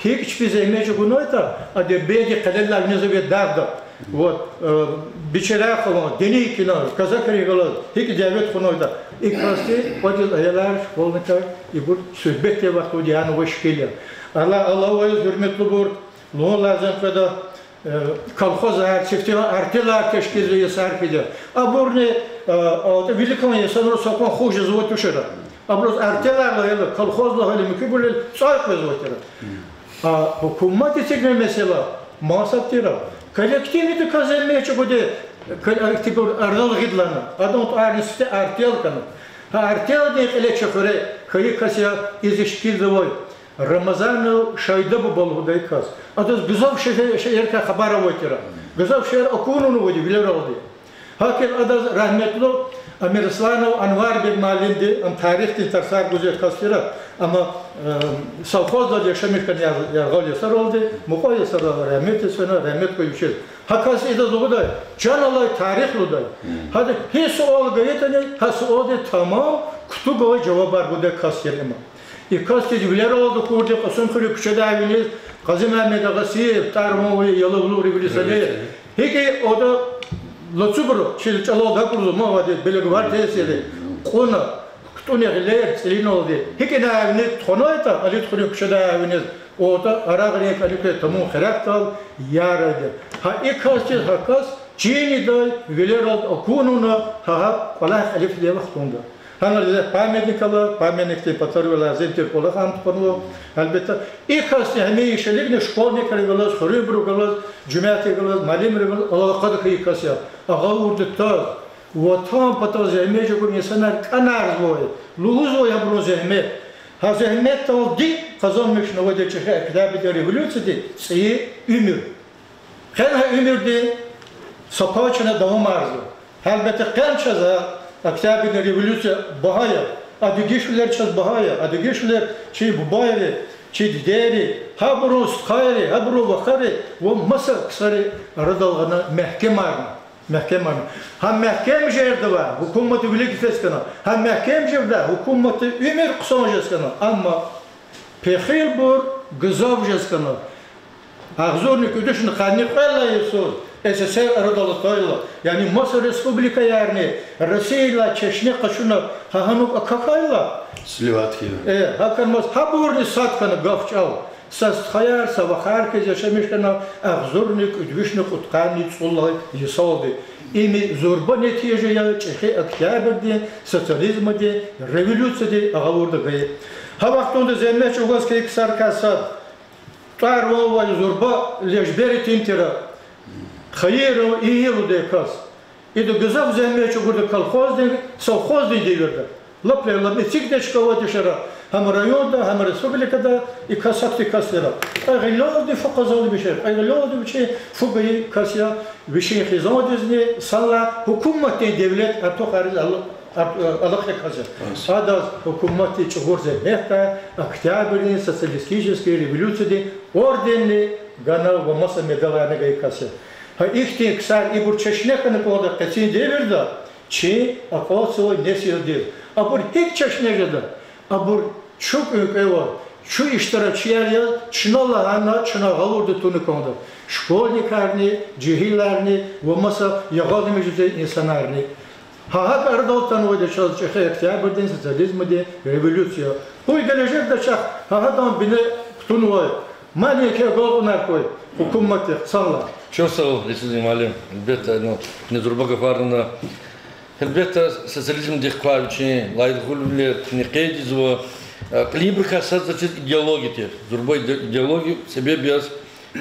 ГьикӀ чпи зегьмет чӀугунайтӀа, Адирбеги къелелай виниз авай дагъда, вот, э, Бичеряхован, Деникинан, казакрихъ галаз гьикӀ дяве тухунайтӀа, и касди кӀватӀиз аялар, школьникар, ибур суьгьбетдин вахтунда янавай шикил я. Аллагь, Аллагь ваз, гьуьрметлубур, лугьун лазим къведа, э, колхозар, сифтегьан артелар тешкилзава йисар хьайила. Абурни, э, а, виликан инсанриз са кьван хуш жезвай тушир. Абуруз артелар лагьайла, колхоз лагьайла, муькуьбурал цӀай къвезвай тир. А гьукумат эцигна месэла, масад тир. Коллективдикай зегьмет чӀугвадай, коллектив арадал гъидлана, адан тӀварни сифте артел хьана. Гьа артелдин кьиле чи хуьре хьайи кас я и зи шикилда авай Рамазанов Шайда буба лугьудай кас. Адаз гзаф шей-, шейэрикай хабар авай тир. Гзаф шейэр акунвайди я вилералди. Гьакӏ хьайила адаз рагьметлу Амирасанов Анварбек муаллимди, ам тарихдин тарсар гузвай кас тир, амма, э, совхоздал яшамиш хьана яр-, яргъал йисаралди, мукьва йисара рагьмет ийиз фена, рагьмет хьуй вичиз. Гьа кас идаз лугьудай, чан алай тарих лугьудай. Гьада гьи суал гайитӏани, гьа суалдин тамам кутугай жавабар гудай кас тир им. И касдиз вилералди акурди Кьасумхуьруьн куьчедай виниз Къазимуьгьмед Агъасиев, тӏвар-ван авай ялавлу революционер. Гьикӏ ада лацу гур, чи чӏалалди акурзава, ма вади белег вар тесили, кьуна, кутӏунай гъилер цӏилиналди. Гьикӏ ина виниз тухванайтӏа, Алидхуьруьн куьчедай виниз, ада арагърин кӏаникай тамун херекдал ярайди. Гьа и касдиз гьа кас чинидай вилералди акунна, гьа, гьа кӏвалах кьилихъди вахтунда. Гьанал памятник ала, памятникдин патарив лазим тир кӏвалах ам тухванва. Гьелбетда, и касни гьамиша илигна школьникрихъ галаз, хуьруьнбурухъ галаз, жемятдихъ галаз, муаллимрихъ галаз алакъада хьайи кас я. Агъавурда таз, Ватан патал зегьмет чӏугур инсанар кӏанарзавай, лугьузвай абурун зегьмет. Гьа зегьметдалди къазанмишнавайди ЧӀехи Октябрдин революцияди цӏийи уьмуьр. Къе гьа уьмуьрдин са пай чна давамарзава. Гьелбетда, къе чаз а Октябрдин революция багьа я, а дегишвилер чаз багьа я, а дегишвилер чи бубайри, чи дидейри, гьабурун стхайри, гьабурун вахари ва маса ксари арадал гъана мягькемарна. Мягькемарна. Гьа мягькем жердавай гьукуматдин вилик физ хьана, гьа мягькем жердавай гьукуматдин уьмуьр хъсан жез хьана, амма пехилбур гзаф жез хьана. Агъзурни кӏуьд вишни къанни кьвед лагьай йисуз СССР арадал атайла, яни маса республикаярни Россиядилай чешне къачуна, гьа гьанук акахьайла, сливать хьана. Э, гьакӏ хьанмаз, гьабурни сад хьана гаф-чӏал. Са стхаяр, са вахар хьиз яшамиш хьана агъзурни кӏуьд вишни кьудкъанни цӏуд лагьай йисалди. Им зурба нетижа я ЧӀехи Октябрдин, социализмдин революциядин агъавурда гайи. Гьа вахтунда зегьмет чӀугваз хьайи ксарикай сад тӀвар-ван авай зурба Лежбер итим тир, Хаиров Ийи лугьудай кас. Ида гзаф зегьмет чӀугурди колхоздин, совхоздин девирда. Лап ле-, лап эцигна чкавай тушир гьам районда, гьам республикада, и кас ахьтин кас тир. Кьве гъилелди фу къазанмишай, кьве гъилелди вичи фу гайи кас я, вичин хизандизни, санлай гьукуматдин, девлет артухариз ал-, ар-, алахъа кас я. Адаз гьукуматди чӀугур зегьметдай Октябрдин социалистический революциядин орденни гана ва маса медаларни гайи кас я. Гьа ихьтин ксар ибур чешне хьана кӀанда къенин девирда чи акъатзавай несилдиз. Абур гьикӀ чешне жеда? Абур чун кӀвенкӀвева, чун иштиракчияр я, чна лагьана, чна гъавурда туна кӀанда. Школьникарни, жегьиларни ва маса ягъалмиш жезвай инсанарни. Гьа гьакӀ арадал атанвайди чаз ЧӀехи Октябрдин, социализмдин революция. Къуй гележегда чахъ гьа гьадан бине кутунвай, мадни еке агалкьунар хьуй гьукуматдихъ санлай. Чухсагъул, Исидин муаллим. Гьелбетда, ну, куьне зурба гафар лагьана. Гьелбетда, социализмдихъ квай вичин лайлихъвилер куьне къейд ийизва, э, кьилибурукай сад заз чиз идеология тир. Зурба иде-, идеология себеб яз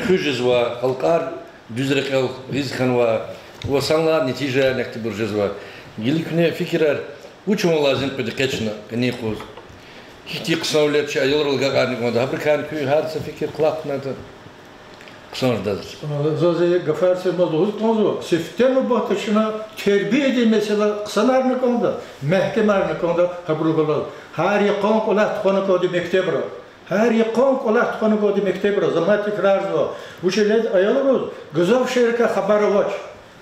хуьз жезва, халкьар дуьз рекьел гъиз хьанва ва санлай нетижаяр нихьтинбур жезва. Гила куьне фикирар, вуч авун лазим къуди къе чна, къенин юкъуз? Гьихьтин хъсанвилер чи аялрал агакьарна кӀанда, гьабурукайни куьн гьар са фикир кӀвалахнатӀа, хъсан жеда заз. Заз и гафар сермаз лугьуз кӀанзава, сифте нубатда чна тербиядин месэла хъсанарна кӀанда, мягькемарна кӀанда, гьабурухъ галаз. Гьар йикъан кӀвалах тухвана кӀанда мектебра. Гьар йикъан кӀвалах тухвана кӀанда мектебра, за мад тикрарзава. Вучиз лагьайтӀа аялриз гзаф шейэрикай хабар авач.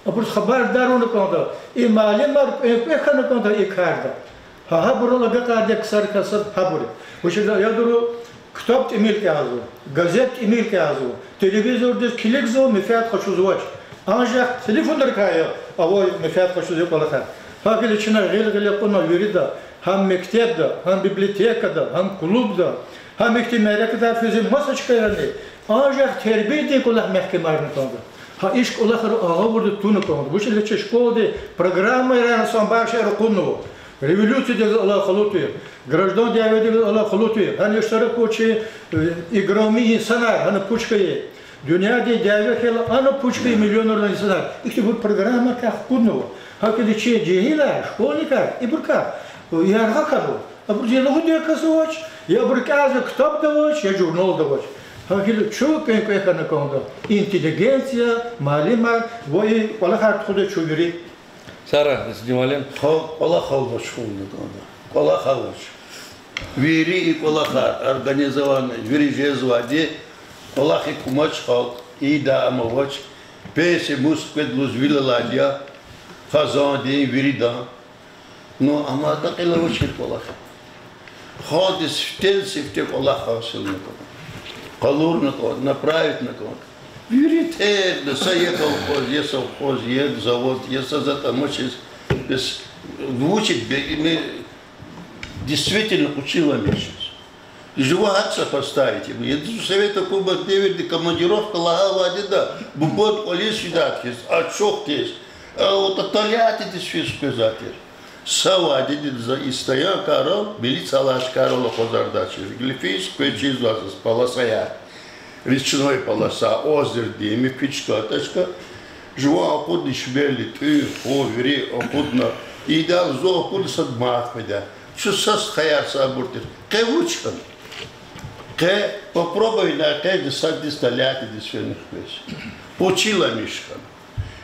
Абуруз хабардар авуна кӀанда, и муаллимар кӀвенкӀве хьана кӀанда и карда. Гьа гьабурал агакьардай ксарикай сад гьабур я. Вучиз лагьайтӀа аялри ктаб тӀимил кӀанзава, газет тӀимил кӀанзава, телевизордиз килигзава, менфят къачузвач. Анжах телефонрикай я авай менфят къачузвай кӀвалахар. Гьакӏ хьайила чна гъил-гъиле кьуна вирида, гьам мектебда, гьам библиотекада, гьам клубда, гьам ихьтин мярекатар физвай маса чкайрани анжах тербиядин кӀвалах мягькемарна кӀанда. Гьа и кӀвалахар агъавурда туна кӀанда. Вучиз лагьайтӀа чи школадин программайра санбар шейэр акъуднава. Революциядиз алакъалу тир, граждан дяведиз алакъалу тир, гьана иштирак авачир, э, играми инсанар, гьана пуч хьайи, дуьньядин дяве хьайила, ана пуч хьайи миллионралди инсанар. Ихьтинбур программайрикай акъуднава. Гьакӏ хьайила чи жегьилар, школьникар, ибурукай, э, яргъа хьанва. Абуруз я лугьудай кас авач, я абуру кӀелзавай ктаб авач, я журнал авач. Гьакӏ хьайила чун кӀвенкӀве хьана кӀанда. Интеллигенция, муаллимар ва и кӀвалахар тухудай чун вири. Тара, Дестин муаллим. Халкь кӀвалахал машгъулна кӀанда. КӀвалахал авач. Вири и кӀвалахар организован, вири жезвайди, кӀвалах и кумач халкь, и да ам авач. Пенсия мус къведа лугьуз вил алайди я, хизандин, виридан. Ну, амма атӀа кьил авачир кӀвалах. Халкьдиз сифтени-сифте кӀвалах гьасилна кӀанда. Къалурна кӀанда, направитна кӀанда. Вири тердна, са я колхоз, я совхоз, я завод, я са затӀ амачиз, бес вучиз бегьиме действительно къучила мешиз. Жува гьакӀ сопоставить. Ядазу Совет гьукумат девирда командировка лагьай вадида бубад кӀвализ фидай хьиз, ачух хьиз, а, вот тӀалятидиз физ къвезвай тир. Са вадидиз за и стоянкайрал, милиция алай чкайрал акъвазардачир. Гила физ къвез чизвай заз полосаяр. Речной полоса, озердин, муькуь чка, тӀа чка. Жуван акъудна шиберли, тӀуьн, хъун, вири акъудна. Идал зун акъудна сад марф къведа. Чун са стхаяр са абур тир. Къе вуч хьана? Къе попробуй на къе саддиз тӀалятидиз фена хквез. Къучиламиш хьана.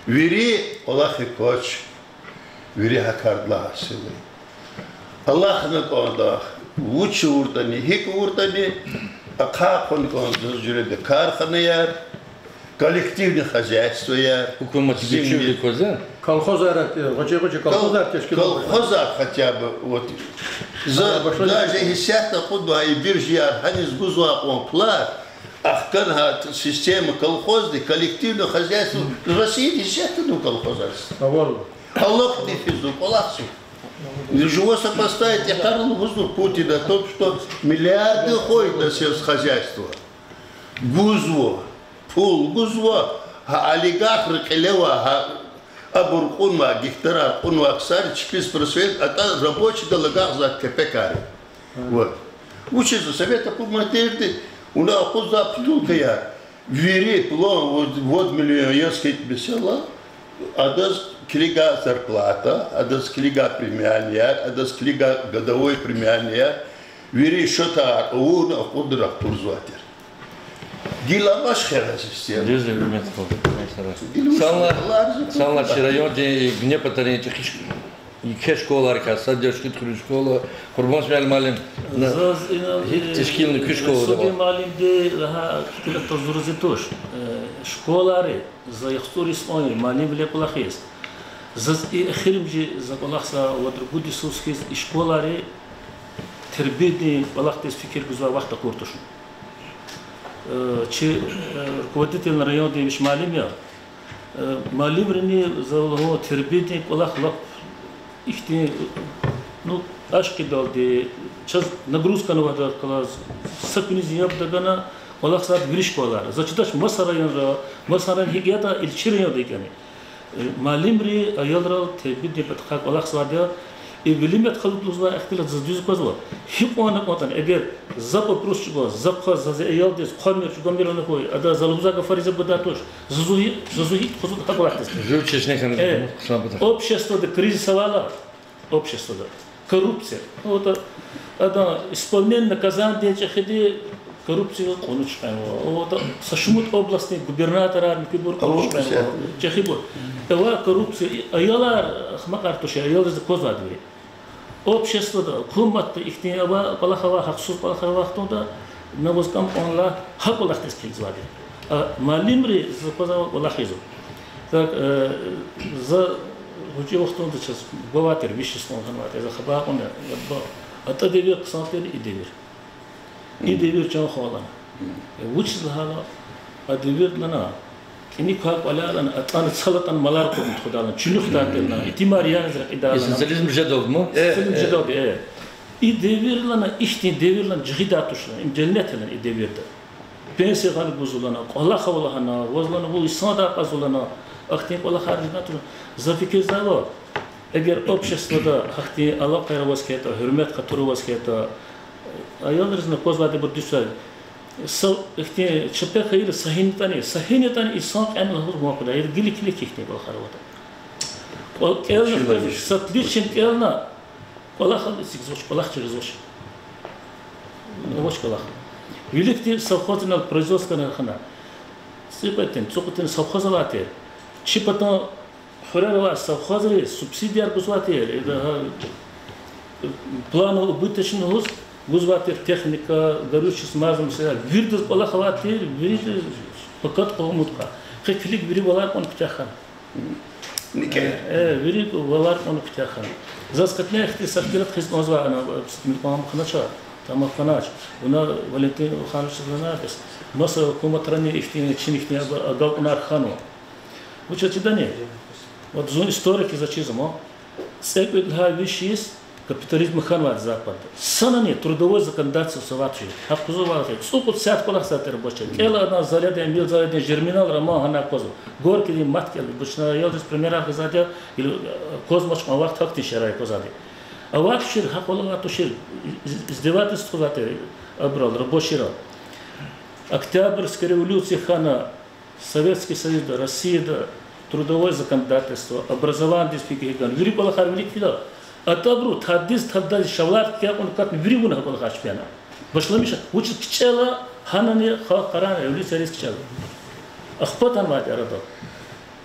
Вири кӀвалах квач. Вири гьа кардилай гьасил я. Алахъна кӀанда, вуч авуртӀани, гьикӀ авуртӀани, ахъа хьана кӀанда заз жуьреда карханаяр, коллективный хозяйствояр, Гьукуматдин земли-, чуьлдик кваз, а? Колхозар тир, гъвечӀи-гъвечӀи кол-, колхозар тешкил авуртӀани. Колхозар хотя бы, вот. За даже гьисятда акъуднавай и биржаяр, гьаниз гузвай кьван пулар, ахкана гьа система колхозди, коллективное хозяйство, Россияда гьисятда авай колхозар. Алахъни физва, кӀвалахзава. Жува сопоставить яхъ лугьузва Путин о том, что миллиарды уходят на сельскохозяйство. Гузва, пул гузва, гьа олигархри кьиле авай, гьа абур кьунвай, гектарар кьунвай ксари чпиз просвет, атӀа рабочийдал агакьзавай кепекар я. Вот. Вучиз Совет гьукуматдин девирда вуна акъудзавай бутылкаяр, вири план, вот, вот миллион яз хьайитӀа месела, адаз килигай зарплата, адаз килигай премиальныяр, адаз килигай годовой премиальныяр, вири счётар авуна акъудна рахпурзавай тир. Гила амач хьи система. Дуьз я, гьуьрметлу. Гила амач. Санлай, Аллагь рази хьуй, санлай чи райондин Гуьне патарин чӀехи ш-, еке школайрикай сад я Шихидхуьруьн школа, Къурбан Исмаил муаллим, на, Заз инал, гьикӀ э, тешкилна куь школада Расулдин ва? Муаллимди лагьай ихтилатдал зурази туш. Э, школайри, за яхцӀур йис кьван я муаллимвиле кӀвалахиз. Заз и эхиримжи за кӀвалахзавай вад-ругуд йисуз хьиз и школайри тербиядин кӀвалахдиз фикир гузвай вахт акур туш. Э, чи, э, руководительни райондин виш муаллим я. Э, муаллимрини за лугьун тербиядин кӀвалах лап ихьтин, ну, ашкъидалди, чаз нагрузка авайдахъ галаз, са куьнизни яб тагана кӀвалахзавайди вири школайра. За чидач маса районра, маса район гьикӀ ятӀа, ил чи районда гьикӀ яни. Э, муаллимри аялрал тербиядин патахъай кӀвалахзавайди я, и Велимет халуди лугьузвай ихтилат заз дуьз аквазва. Гьикьван акьван ятӀани, эгер за папрус чӀугваз, за хъваз, за зи аялдиз хъвамир, чӀугвамир лагьана хьуй, ада за лугьузвай гафариз яб гудай туш. Зазу гьи-, зазу гьикӀ тухузватӀа гьакӀ кӀвалахдиз. Жув чешне хьана, э, хъсан патахъ. Обществода кризис авайла, обществода коррупция. Вот, а, адан исполнение наказаниедин чӀехиди коррупция кьуна чуькьвенва. Вот, а, са шумуд областдин губернаторар, муькуьбур кьуна чуькьвенва. Коррупция. ЧӀехибур. Эва коррупция, и аялар ахмакьар туш, аялриз аквазвайди вири. Обществода, гьукуматда ихьтин ава, кӀвалах ава, гьахъсуз кӀвалахар ава вахтунда, на ваз кӀам кьванла гьа кӀвалахдиз килигзавайди. А муаллимри за аквазвай кӀвалах ийизва. Так, э, за гъвечӀи вахтунда чаз бубавай тир, виш йис кьван хьанвай тир, за хабар кьуна, я буба, атӀа девир хъсан тир, и девир. И девир чан хъвалана. Э, вучиз лагьайтӀа, а девирда лана, кӀаник квай кӀваляй лана, атӀана цал атӀана малар кьурна тухудайлана, чуьнуьхдай тир лана, итимар яниз рекьидайлана. Э, социализм жедалди ма? Социализм жедалди, э. И девир лана, ихьтин девир лана, жагъидай туш лана, им женнет я лана и девирда. Пенсия гъана гузва лана, кӀвалах ава лагьана, ваз лана, ву инсандай кьазва лана, ахьтин кӀвалахар жедай туш лана. За фикирзава, эгер обществода гьахьтин алакъаяр аваз хьайитӀа, гьуьрмет-хатур аваз хьайитӀа, аялризни аквазвайди бур дуьз я. Са ихьтин чапе хьайила са гьина ятӀани, са гьина ятӀани инсан кьена лугьуз ман кудай, я гила килиг ихьтин кӀвалахар аватӀа. КӀвал кӀелна, с отличием кӀелна, кӀвалахал эцигзавач, кӀвалах чиризвач. Авач кӀвалах. Виликди совхоздин инал производственный хьана. ЦӀикьветӀин, цӀукьветӀин совхоз авай тир. Чи патан Пара авай совхозриз субсидияр гузвай тир, ида гьа, планово-убыточный лугьуз, гузвай тир техника, горючее, смазка, виридаз кӀвалах авай тир, вирида пакад къалурна кӀанда. Гьа килиг, вири валар кьуна куьтягь хьана. Э, вири валар кьуна куьтягь хьана. Заз кьатӀунай ихьтин са ихтилат хьиз кӀанзавай ана, э, тамам хьанач, тамам хьанач. Вуна Валентин Алхановичаз лагьана бес. Маса гьукуматрани ихьтин, чин ихьтин агалкьунар хьанва. Вучиз чидани? Вот зун историк хьиз чизма. ЦӀекӀуьд лагьай виш йис капитализм хьанвайди Западда. Санани трудовой законодательство авачир. Гьа къузавай вахтунда цӀукьуд сят кӀвалахзавай тир рабочий. КӀела адан залядин, мил залядин жерминал, роман гьана аквазва. Горькийдин мад кӀела, бучна ялдиз примерар гъизвайди я, или, э, квазмач кьван вахт гьахьтин шараит аквазвайди. Авай тушир, гьа къвалав авай тушир, из-, издевательство тухузвай тир абурал, рабочийрал. Октябрьская революция хьана, Советский Союзда, Россияда трудовой законодательство, образованидиз фикир гана, вири кӀвалахар вилик фида. АтӀа абуру тадиз, тадаз шавлар кӀватӀна катна вири вуна гьа кӀвалахар чпина. Башламишна, вучиз кичӀела гьанани халкь къарагъна революцияриз кичӀела. Ахпа атанвайди арадал.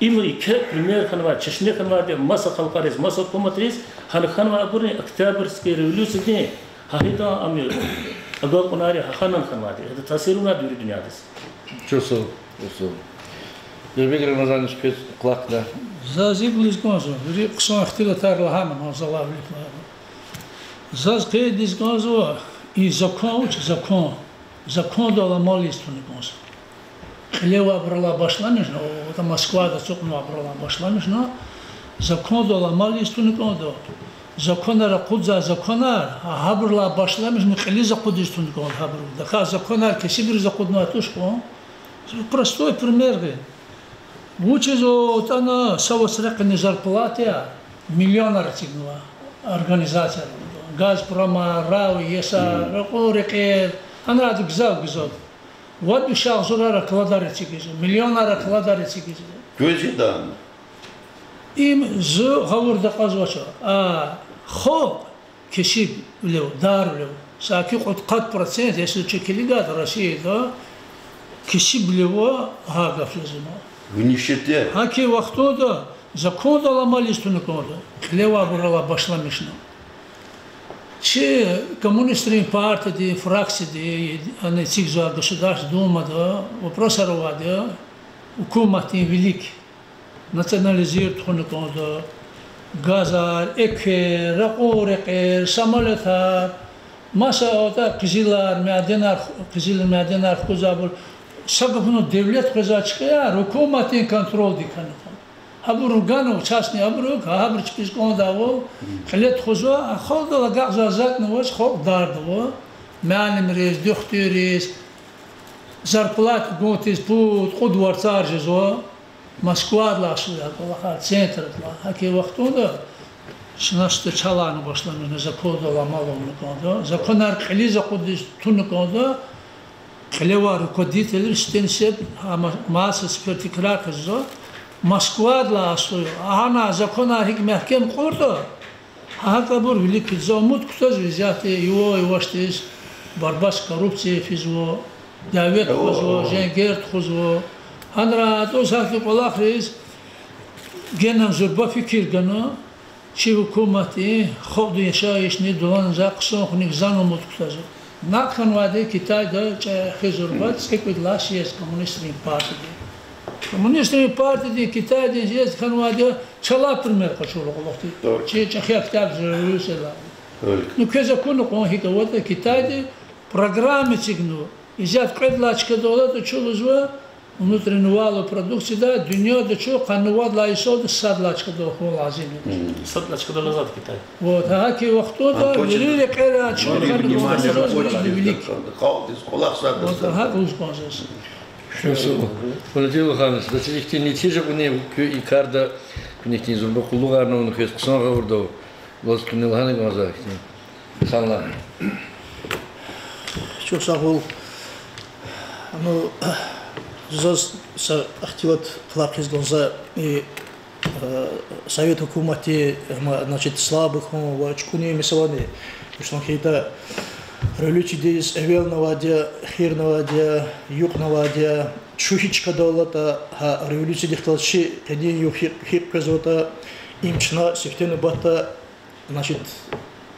Им еке пример хьанвай, чешне хьанвайди маса халкьариз, маса гьукуматриз, гьана хьанвай абурни Октябрьский революциядин, гьа гьидан ам агалкьунар я, гьа гьанани хьанвайди, гьада таъсир авунвайди вири дуьньядиз. Чухсагъул, чухсагъул. Жабик Рамазанович, квез кӀвалахда. Заз икӀ лугьуз кӀанзава, вири хъсан ихтилатар лагьана, ман залай вилик лагьана. Заз къейд ийиз кӀанзава, и закон вуч, закон. Закондал амал ийиз туна кӀанзава. Кьиле авайбурулай башламишна, о, Москвада ацукьнавайбурулай башламишна, закондал амал ийиз туна кӀанда. Законар акъудзавай законар, гьабурулай башламишна кьилиз акъудиз туна кӀанда гьабуру. ТахьайтӀа законар кесибриз акъуднавай туш кьван. Простой пример гъин. Вучиз атӀана са вацрекьинни зарплата миллионар эцигнава организацияр. Газпрома, РАО, ЕСА, ракьун рекьер, гьанрад гзаф, гзаф. Вад виш агъзурар окладар эцигизва, миллионар окладар эцигизва. Квез жедани? Им зи гъавурда кьазвач. А, халкь кесибвилив, дарвилив. Саки кьудкъад процент, если чи килигайтӀа, Россияда кесибвилив гьа гаф жезва. Гьа и вахтунда закондал амал ийиз туна кӀанда, кьиле авайбурулай башламишна. Чи коммунистрин партиядин фракцияди, ана эцигзавай Государственный Думада вопросар авайди я, гьукуматдин вилик национализировать хьуна кӀанда, газар, эквер, ракьун рекьер, самолётар, маса атӀа къизилар, мяденар, къизил мяденар хкудзавайбур, са гафуналди девлет къвезвай чкаяр гьукуматдин контрольдик хьана кӀанда. Гьабуру ганва, частный, абурук, гьабур чпиз кӀандайвал кьиле тухузва, а халкьдал агакьзавай затӀни авач, халкь дарда ава, муаллимриз, духтурриз, зарплата гун тийиз пуд-кьуд варцар жезва, Москвадилай асул я кӀвалахар, центрдилай. Гьа и вахтунда чна сада чалайна башламишна закондал амал авуна кӀанда, законар кьилиз акъудиз туна кӀанда, кьиле авай руководительри сифтени-сифте, а, ма-, маса сеферда тикрар хъийизва, Москвадилай асул я, гьана законар гьикӀ мягькем кьуртӀа, гьакӀ абур вилик физва, умуд кутазва исятда, ивай-ивайшдиз борьба с коррупцией физва, дяве тухузва, женгер тухузва. Гьанра атӀуз гьахьтин кӀвалахриз генани зурба фикир гана, чи гьукуматди халкьдин яшайишни дуланзавай хъсан хуьник зан умуд кутазва. НакӀ хьанвайди Китайда чӀехи зурба цӀекӀуьд лагьай съезд коммунистрин партиядин. Коммунистрин партиядин Китайдин съезд хьанвайди я чалай пример къачурла кьулухъди. Чи чӀехи Октябрьский революциядилай. Ну, квез акуна кьван гьикӀ аватӀа Китайди программа эцигнава. Исятда кьвед лагьай чкадал алатӀа чун лугьузва, внутренний валовый продукцида дуьньяда чун къанни вад лагьай йисалди сад лагьай чкадал хьун лазим я. Сад лагьай чкадал алатӀа Китай. Вот, гьа и вахтунда вири рекьера чун къанни вад лагьай йисалди вилик. Халкьдиз кӀвалахзавайди. Вот, гьакӀ лугьуз кӀанзава. Валентин Алханович, заз ихьтин нетижа кьуна куь и карда, куьн ихьтин зурба къуллугъарна авуна квез хъсан гъавурда ава, ваз куьне лагьана кӀанзава ихьтин. Санлай. Чухсагъул. Ну, заз са ихтилат кӀвалахиз кӀанзава, и, э, совет гьукуматди, ма, значит, слабый хьун ва чукӀунин месэлани, Руслан хьайитӀа, Революциядиз эвелни авайди я, эхирни авайди я, юкьни авайди я, чун гьи чкадал алатӀа, гьа революциядихъ галаз чи къенин югъ гьикӀ, гьикӀ къвезватӀа, им чна сифте нубатда, значит,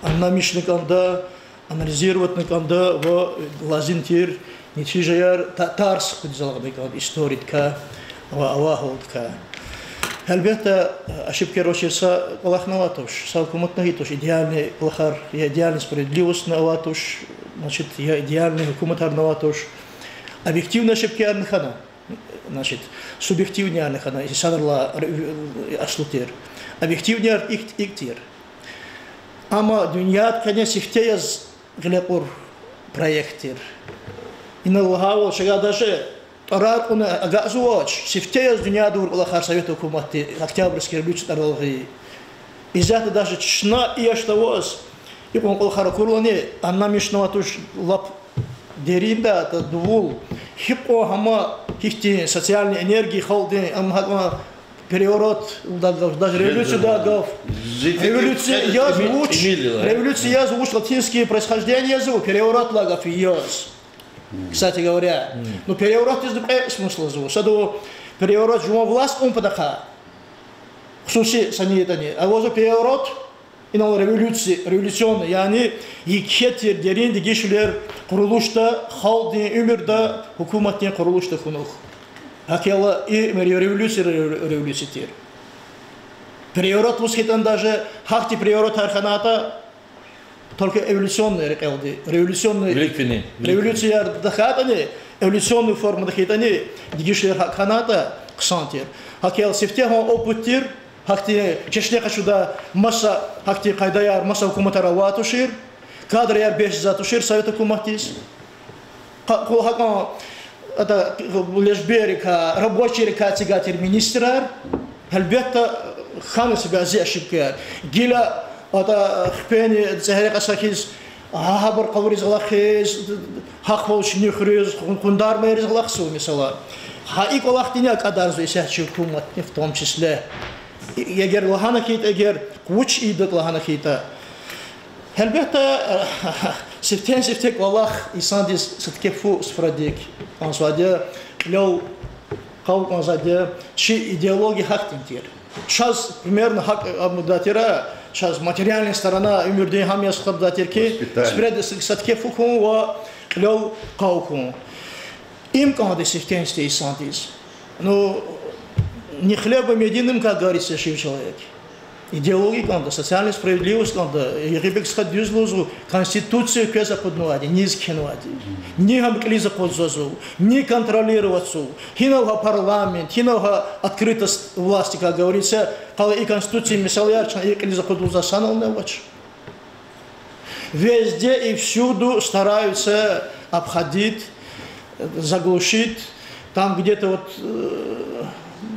аннамишна кӀанда, анализироватьна кӀанда ва лазим тир нетижаяр, та-, тарс хуьз алакьна кӀанда историядикай ва авай гьалдикай. Гьелбетда, ошибкаяр авачир, са кӀвалахни авай туш, са гьукуматни авай туш, идеальный кӀвалахар, я идеальный справедливостьни авай туш, значит, я идеальный гьукуматарни авай туш. Объективный ошибкаярни хьана, значит, субъективныйярни хьана, инсанрилай аслу тир. Объективныйяр икӀ, икӀ тир. Амма дуьньяда къене сифте яз гъиле кьур проект тир. Инал лагьайвал, чавай даже тӀварар кьуна агакьзавач, сифте яз дуьньяда авур кӀвалахар Совет гьукуматди, Октябрьский революция тӀвар алгъи. Исятда даже чна и яшда аваз икьван кӀвалахар акурлани, аннамишнавай туш, лап деринда, та дувул, гьикьван гьама, гьихьтин социальный энергия халкьдин, ам гьакьван переворот, даже революциядай гаф. Революция яз вуч, революция яз вуч латинский происхождение язва, переворот лагьай гаф яз. Кстати говоря, ну, переворотдиз кьве смысл ава. Сад ава переворот жуван власть кьун патахъай, хсуси са ни ятӀани. Авазва переворот, инал революция, революционный, яни еке тир дерин дегишвилер къурулушда, халкьдин уьмуьрда, гьукуматдин къурулушда хьунухь. ГьакӀ хьайила и революция, революция тир. Переворот лугьуз хьайитӀани, даже гьахьтин переворотар хьанайтӀа, только эволюционный рекьелди, революционный, революцияр тахьайтӀани, эволюционный формада хьайитӀани, дегишвилер гьакӀ хьанайтӀа, хъсан тир. ГьакӀ хьайила сифте гьа опыт тир, гьахьтин Чечне къачуда маса гьахьтин къайдаяр, маса гьукуматар авай тушир, кадраяр бес жезвай тушир совет гьукуматдиз. Къа-, къу-, гьакьван, ада, лежберикай, рабочийрикай эцигай тир министрар, гьелбетда, хьана сивязи ошибкаяр. Гила, ада, хпени цӀегьре кьаса хьиз, гьа-, гьабур къалуриз алахъиз, гьахъ вал чуьнуьхриз, къун-, къундармайриз алахъзава, месела. Гьа и кӀвалахдини акӀадарзава исятда чи гьукуматни, в том числе. И-, эгер лагьана хьайитӀа, эгер къуч ийидатӀа лагьана хьайитӀа. Гьелбетда, сифтени-сифте кӀвалах инсандиз са таки фу суфрадик кӀанзавайди я, кьилел къав кӀанзавайди я, чи идеология гьахьтин тир. Чаз примерно гьакӀ амудай тир, чаз материальная сторона, уьмуьрдин гьам яз хтабдай тир хьи, спред са таки фу хьун ва кьилел къав хьун. Им кӀанда сифтени-сифте инсандиз. Ну, не хлебом единым, как говорится, жив человек. Идеология кӀанда, социальная справедливость кӀанда, ягъи бес стха дуьз лугьузва, Конституция квез акъуднавайди, низ кхьенвайди. Ни гьам кьилиз акъудзава, ни контролировать ийизва, гьинал гьа парламент, гьинал гьа открытость власти, как говорится, къала и Конституция мисал яр чна и кьилиз акъуд лугьузвай санални авач. Везде и всюду стараются обходить, заглушить, там где-то вот, э,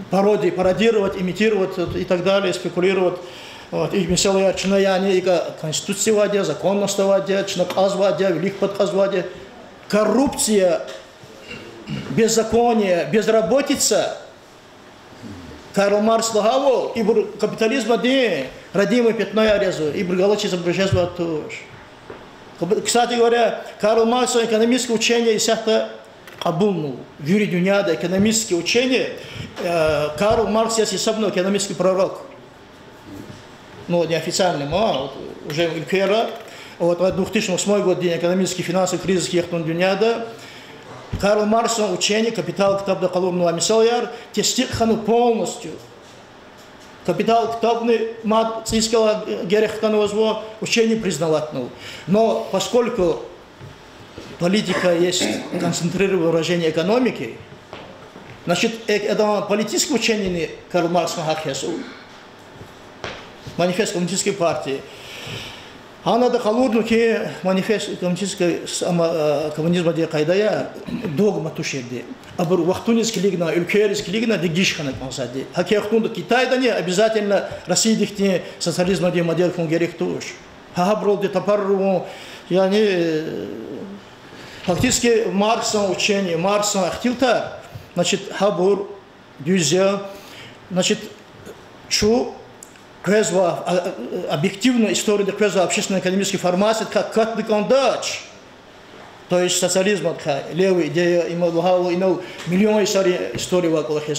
пародии, пародировать, имитировать вот и так далее, спекулировать. Вот, и месела я, чна яни икӀа Конституция авайди я, законность авайди я, чна кьазвайди я, вилик пад кьазвайди я. Коррупция, беззаконие, безработица, Карл Маркс лагьайвал, ибур капитализмдин родимое пятнояр язва, ибур галачиз абур жезвайди туш. Кстати говоря, Карл Марксдин экономическое учение исятда кьабулнава. Вири дуьньяда экономическое учение, э, Карл Маркс яз гьисабнава экономический пророк. Ну, неофициальный, ма, вот, уже уьлквейра, вот, две тысячи восьмой годдин экономический, финансовый кризис хьайи вахтунда дуьньяда Карл Марксдин учение, Капитал ктабда къалурнавай мисалар тестикь хьанва полностью. Капитал ктабни мад цӀийи галаз герек хканвазва, учение признаватьнава. Но поскольку политика есть концентрированное выражение экономики, значит, э, это политическое учение Карл Марксдин гьахъ язва. Манифест коммунистической партии. Гьана ада къалурнава хьи, манифест коммунистической с-, ама, э, коммунизмдин къайдаяр, догма туширди. Абур вахтуниз килигна, уьлквейриз килигна, дегиш хьана кӀанзавайди. ГьакӀ хьайи вахтунда Китайдани обязательно Россиядихъ тир социализмдин модель хьун герек туш. Гьа гьабуралди тапарар авун, яни, э, фактически Марксдин учение, Марксдин ихтилатар, значит, гьабур дуьз я, значит, чун къвезвай, а, а, объективно историяда къвезвай общественно-экономический формациядикай катна кӀандач. То есть социализмдихъ левая идея, им лагьайвал, инал миллион йисарин история авай кӀвалах я.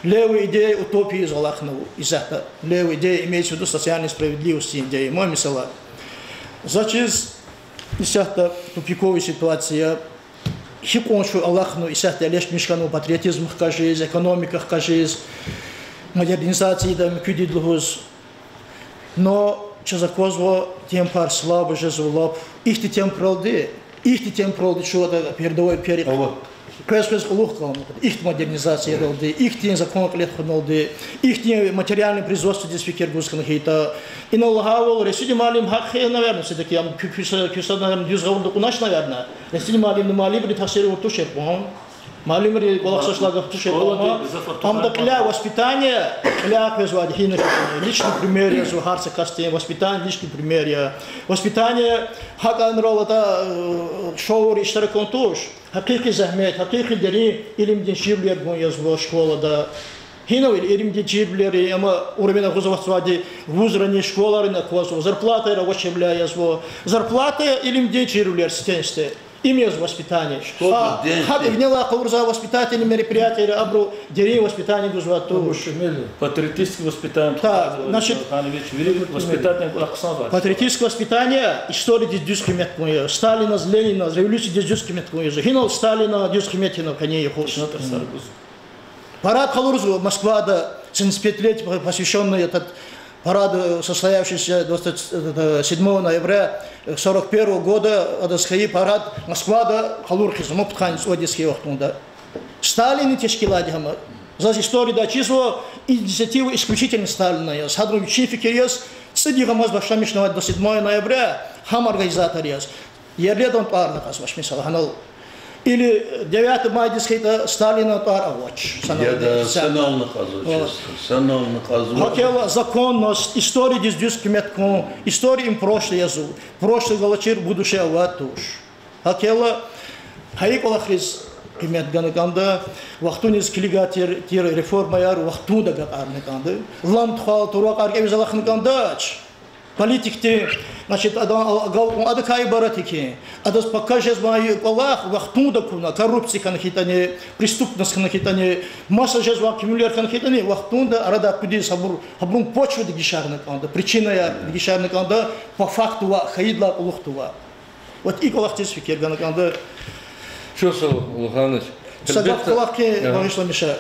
Левая идея утопиядиз алахънава исятда. Левая идея имеется в виду социальной справедливости идея, ман месэла. Заз чиз, исятда тупиковая ситуация. Гьикьван чун алахънава исятда лишним хьанва патриотизмдихъ хкажиз, экономикадихъ хкажиз, модернизацияда муькуьдайди лугьуз. Но чаз аквазва, темпар слабо жезва лап. Ихьтин темпралди, ихьтин темпралди чун ада передовой пери къвез-къвез кьулухъ галаз, ихьтин модернизациядалди, ихьтин закон кьиле тухуналди, ихьтин материальный производстводиз фикир гуз хьана хьайитӀа. Инал лагьайвал, Ресидин муаллим гьахъ хьайи, наверно, всё-таки ам куь-, куьн са, куьн са, наверно, дуьз гъавурда кьунач, наверно. Ресидин муаллимди, муаллимри таъсир авур туш я кьван. Муаллимри кӀвалахзавачлагъа туш я кьван. Школади гзаф артух. Амда кьиляй воспитание, кьиляй къвезвайди гьина, личный пример язва гьар са касдин, воспитание, личный пример я. Воспитание гьакӀанрал атӀа, э, шоур иштиракун туш. Гьакъикъи зегьмет, гьакъикъи дерин илимдин чирвилер гун язва школада. Гьинава илимдин чирвилер, амма уровень агъуз аватзавайди вузрани, школайрани аквазва, зарплатаяр авачирвиляй язва. Зарплата илимдин чирвилер сифтени-сифте. Им яз воспитание. Школа. А, день гьакӀ винелай къалурзавай воспитательный мероприятиеяр абуру дерин воспитание гузвай туш. Патриотическое воспитание. Так, значит, воспитание кӀвалахзавай. Патриотическое воспитание историядиз дуьз къимет гун я. Сталиназ, Лениназ, революциядиз дуьз къимет гун я. Гьинал Сталина дуьз къимет гана къенин юкъуз. Парад къалурзава Москвада, семьдесят пять лет, посвящённый этот парад, э, состоявшийся двадцать седьмого ноября, э, сорок первого года, адаз хьайи парад Москвада къалур хъийизва, ма пудкъанни цӀуд йис хьайи вахтунда. Сталинни тешкилайди гьама. Заз историяда чизва, инициатива исключительно Сталина яз. Гьадан вичин фикир яз, цӀуд йигъамаз башламишнавайди двадцать седьмого ноября, гьам организатор яз. Ерледан тӀварни кьазвач, месела, гьанал. Или девятого майдиз хьайитӀа, Сталинан тӀвар авач. Яда, санални кьазвач, санални кьазвач. ГьакӀ хьайила законность, историядиз дуьз къимет гун, история им прошлое язва. Прошлое галачир будущее авайди туш. ГьакӀ хьайила, гьа и кӀвалахриз къимет гана кӀанда, вахтуниз килигай тир, тир реформаяр вахтунда агакьарна кӀанда. Лам тухвайла турвай кьар кӀевиз алахъна кӀандач. Политикди, значит, адан агалкьун адакай ибарат я хьи, адаз пака жезвай кӀвалах вахтунда акуна, коррупция хьана хьайитӀани, преступность хьана хьайитӀани, маса жезвай къимилер хьана хьайитӀани, вахтунда арадай акъудиз гьабур, гьабурун почва дегишарна кӀанда, причинаяр дегишарна кӀанда, по факту ваъ, хьайидалай кьулухъ тувай. Вот и кӀвалахдиз фикир гана кӀанда. Чухсагъул, Улугьаныч. Са гаф кӀвалахиз багъишламиша.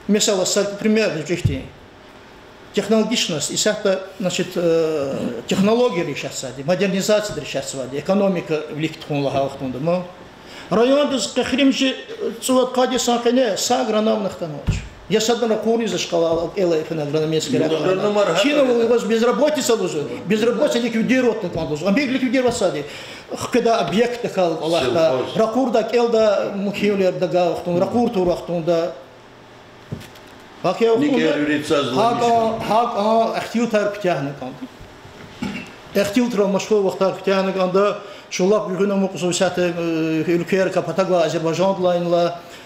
Месела, са пример гуьзчӀ ихьтин. Технологичность, исятда, значит, э, технологияр ишатзавайди, модернизация ишатзавайди, экономика вилик тухун лагьай вахтунда ма. Райондиз къе эхиримжи цӀувад-къад йисан къене са агроном хтанвач. Я садан ракъурни за школа кӀела, ифин агрономический ракъур. Агрономар гьа. Чина вал ваз безработица лугьузва, безработица ликвидировать авуна кӀанда лугьузва. Ам гьикӀ ликвидировать авайди? Хкведай объект акал кӀвалахда, сельхоз. Ракъурдай кӀелдай мумкинвилер дагай вахтунда, ракъур тавур вахтунда. ГьакӀ я, НикӀер вахтунда вири цаз гьакӀ, ламиша. ГьакӀ ихтилатар куьтягьна кӀанда. Ихтилатрал машгъул вахтар куьтягьна кӀанда, чун лап гуьгъуьна амукьзава исятда, э, уьлквейрикай патав гвай Азербайжандилайни.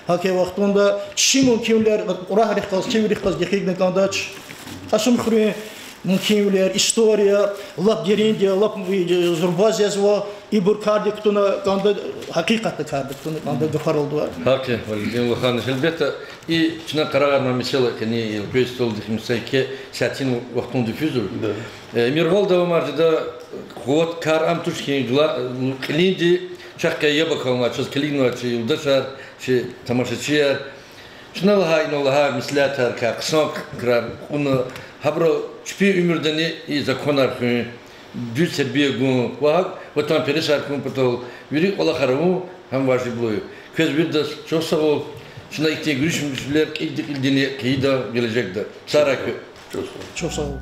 ГьакӀ я, вахтунда чи мумкинвилер кьурагьрихъ галаз, чи вирихъ галаз гекъигна кӀандач. Кьасумхуьруьн мумкинвилер, история лап деринди я, лап, э, зурба жезва, ибур кардик кутуна кӀанда, гьакъикъатда кардик кутуна кӀанда гафаралди. ГьакӀ я, Валидин Улугьаныч, гьелбетда, и чна къарагъарнавай месэла къенин и уьлквей столдихъ мисал кьве сятин вахтунда физва. Да. Э, Мирвал давамар жеда, къуват кар ам туш хьи, гла-, ну, кьилинди чахъ къе яб акалнавай, чаз килигнавай чи юлдашар, чи тамашачияр. Чна лагьай, инал лагьай меслятар, кар, хъсан крар кьуна, гьабуру чпин уьмуьрдани и законар хуьн, дуьз тербия гун ва гьакӀ ватанпересар хьун патал вири кӀвалахар авун гьам важиблу я. Квез виридаз чухсагъул, чна ихьтин гуьруьшмишвилер кьилди-кьилдини хъийида гележегда. Сагърай квез. Чухсагъул.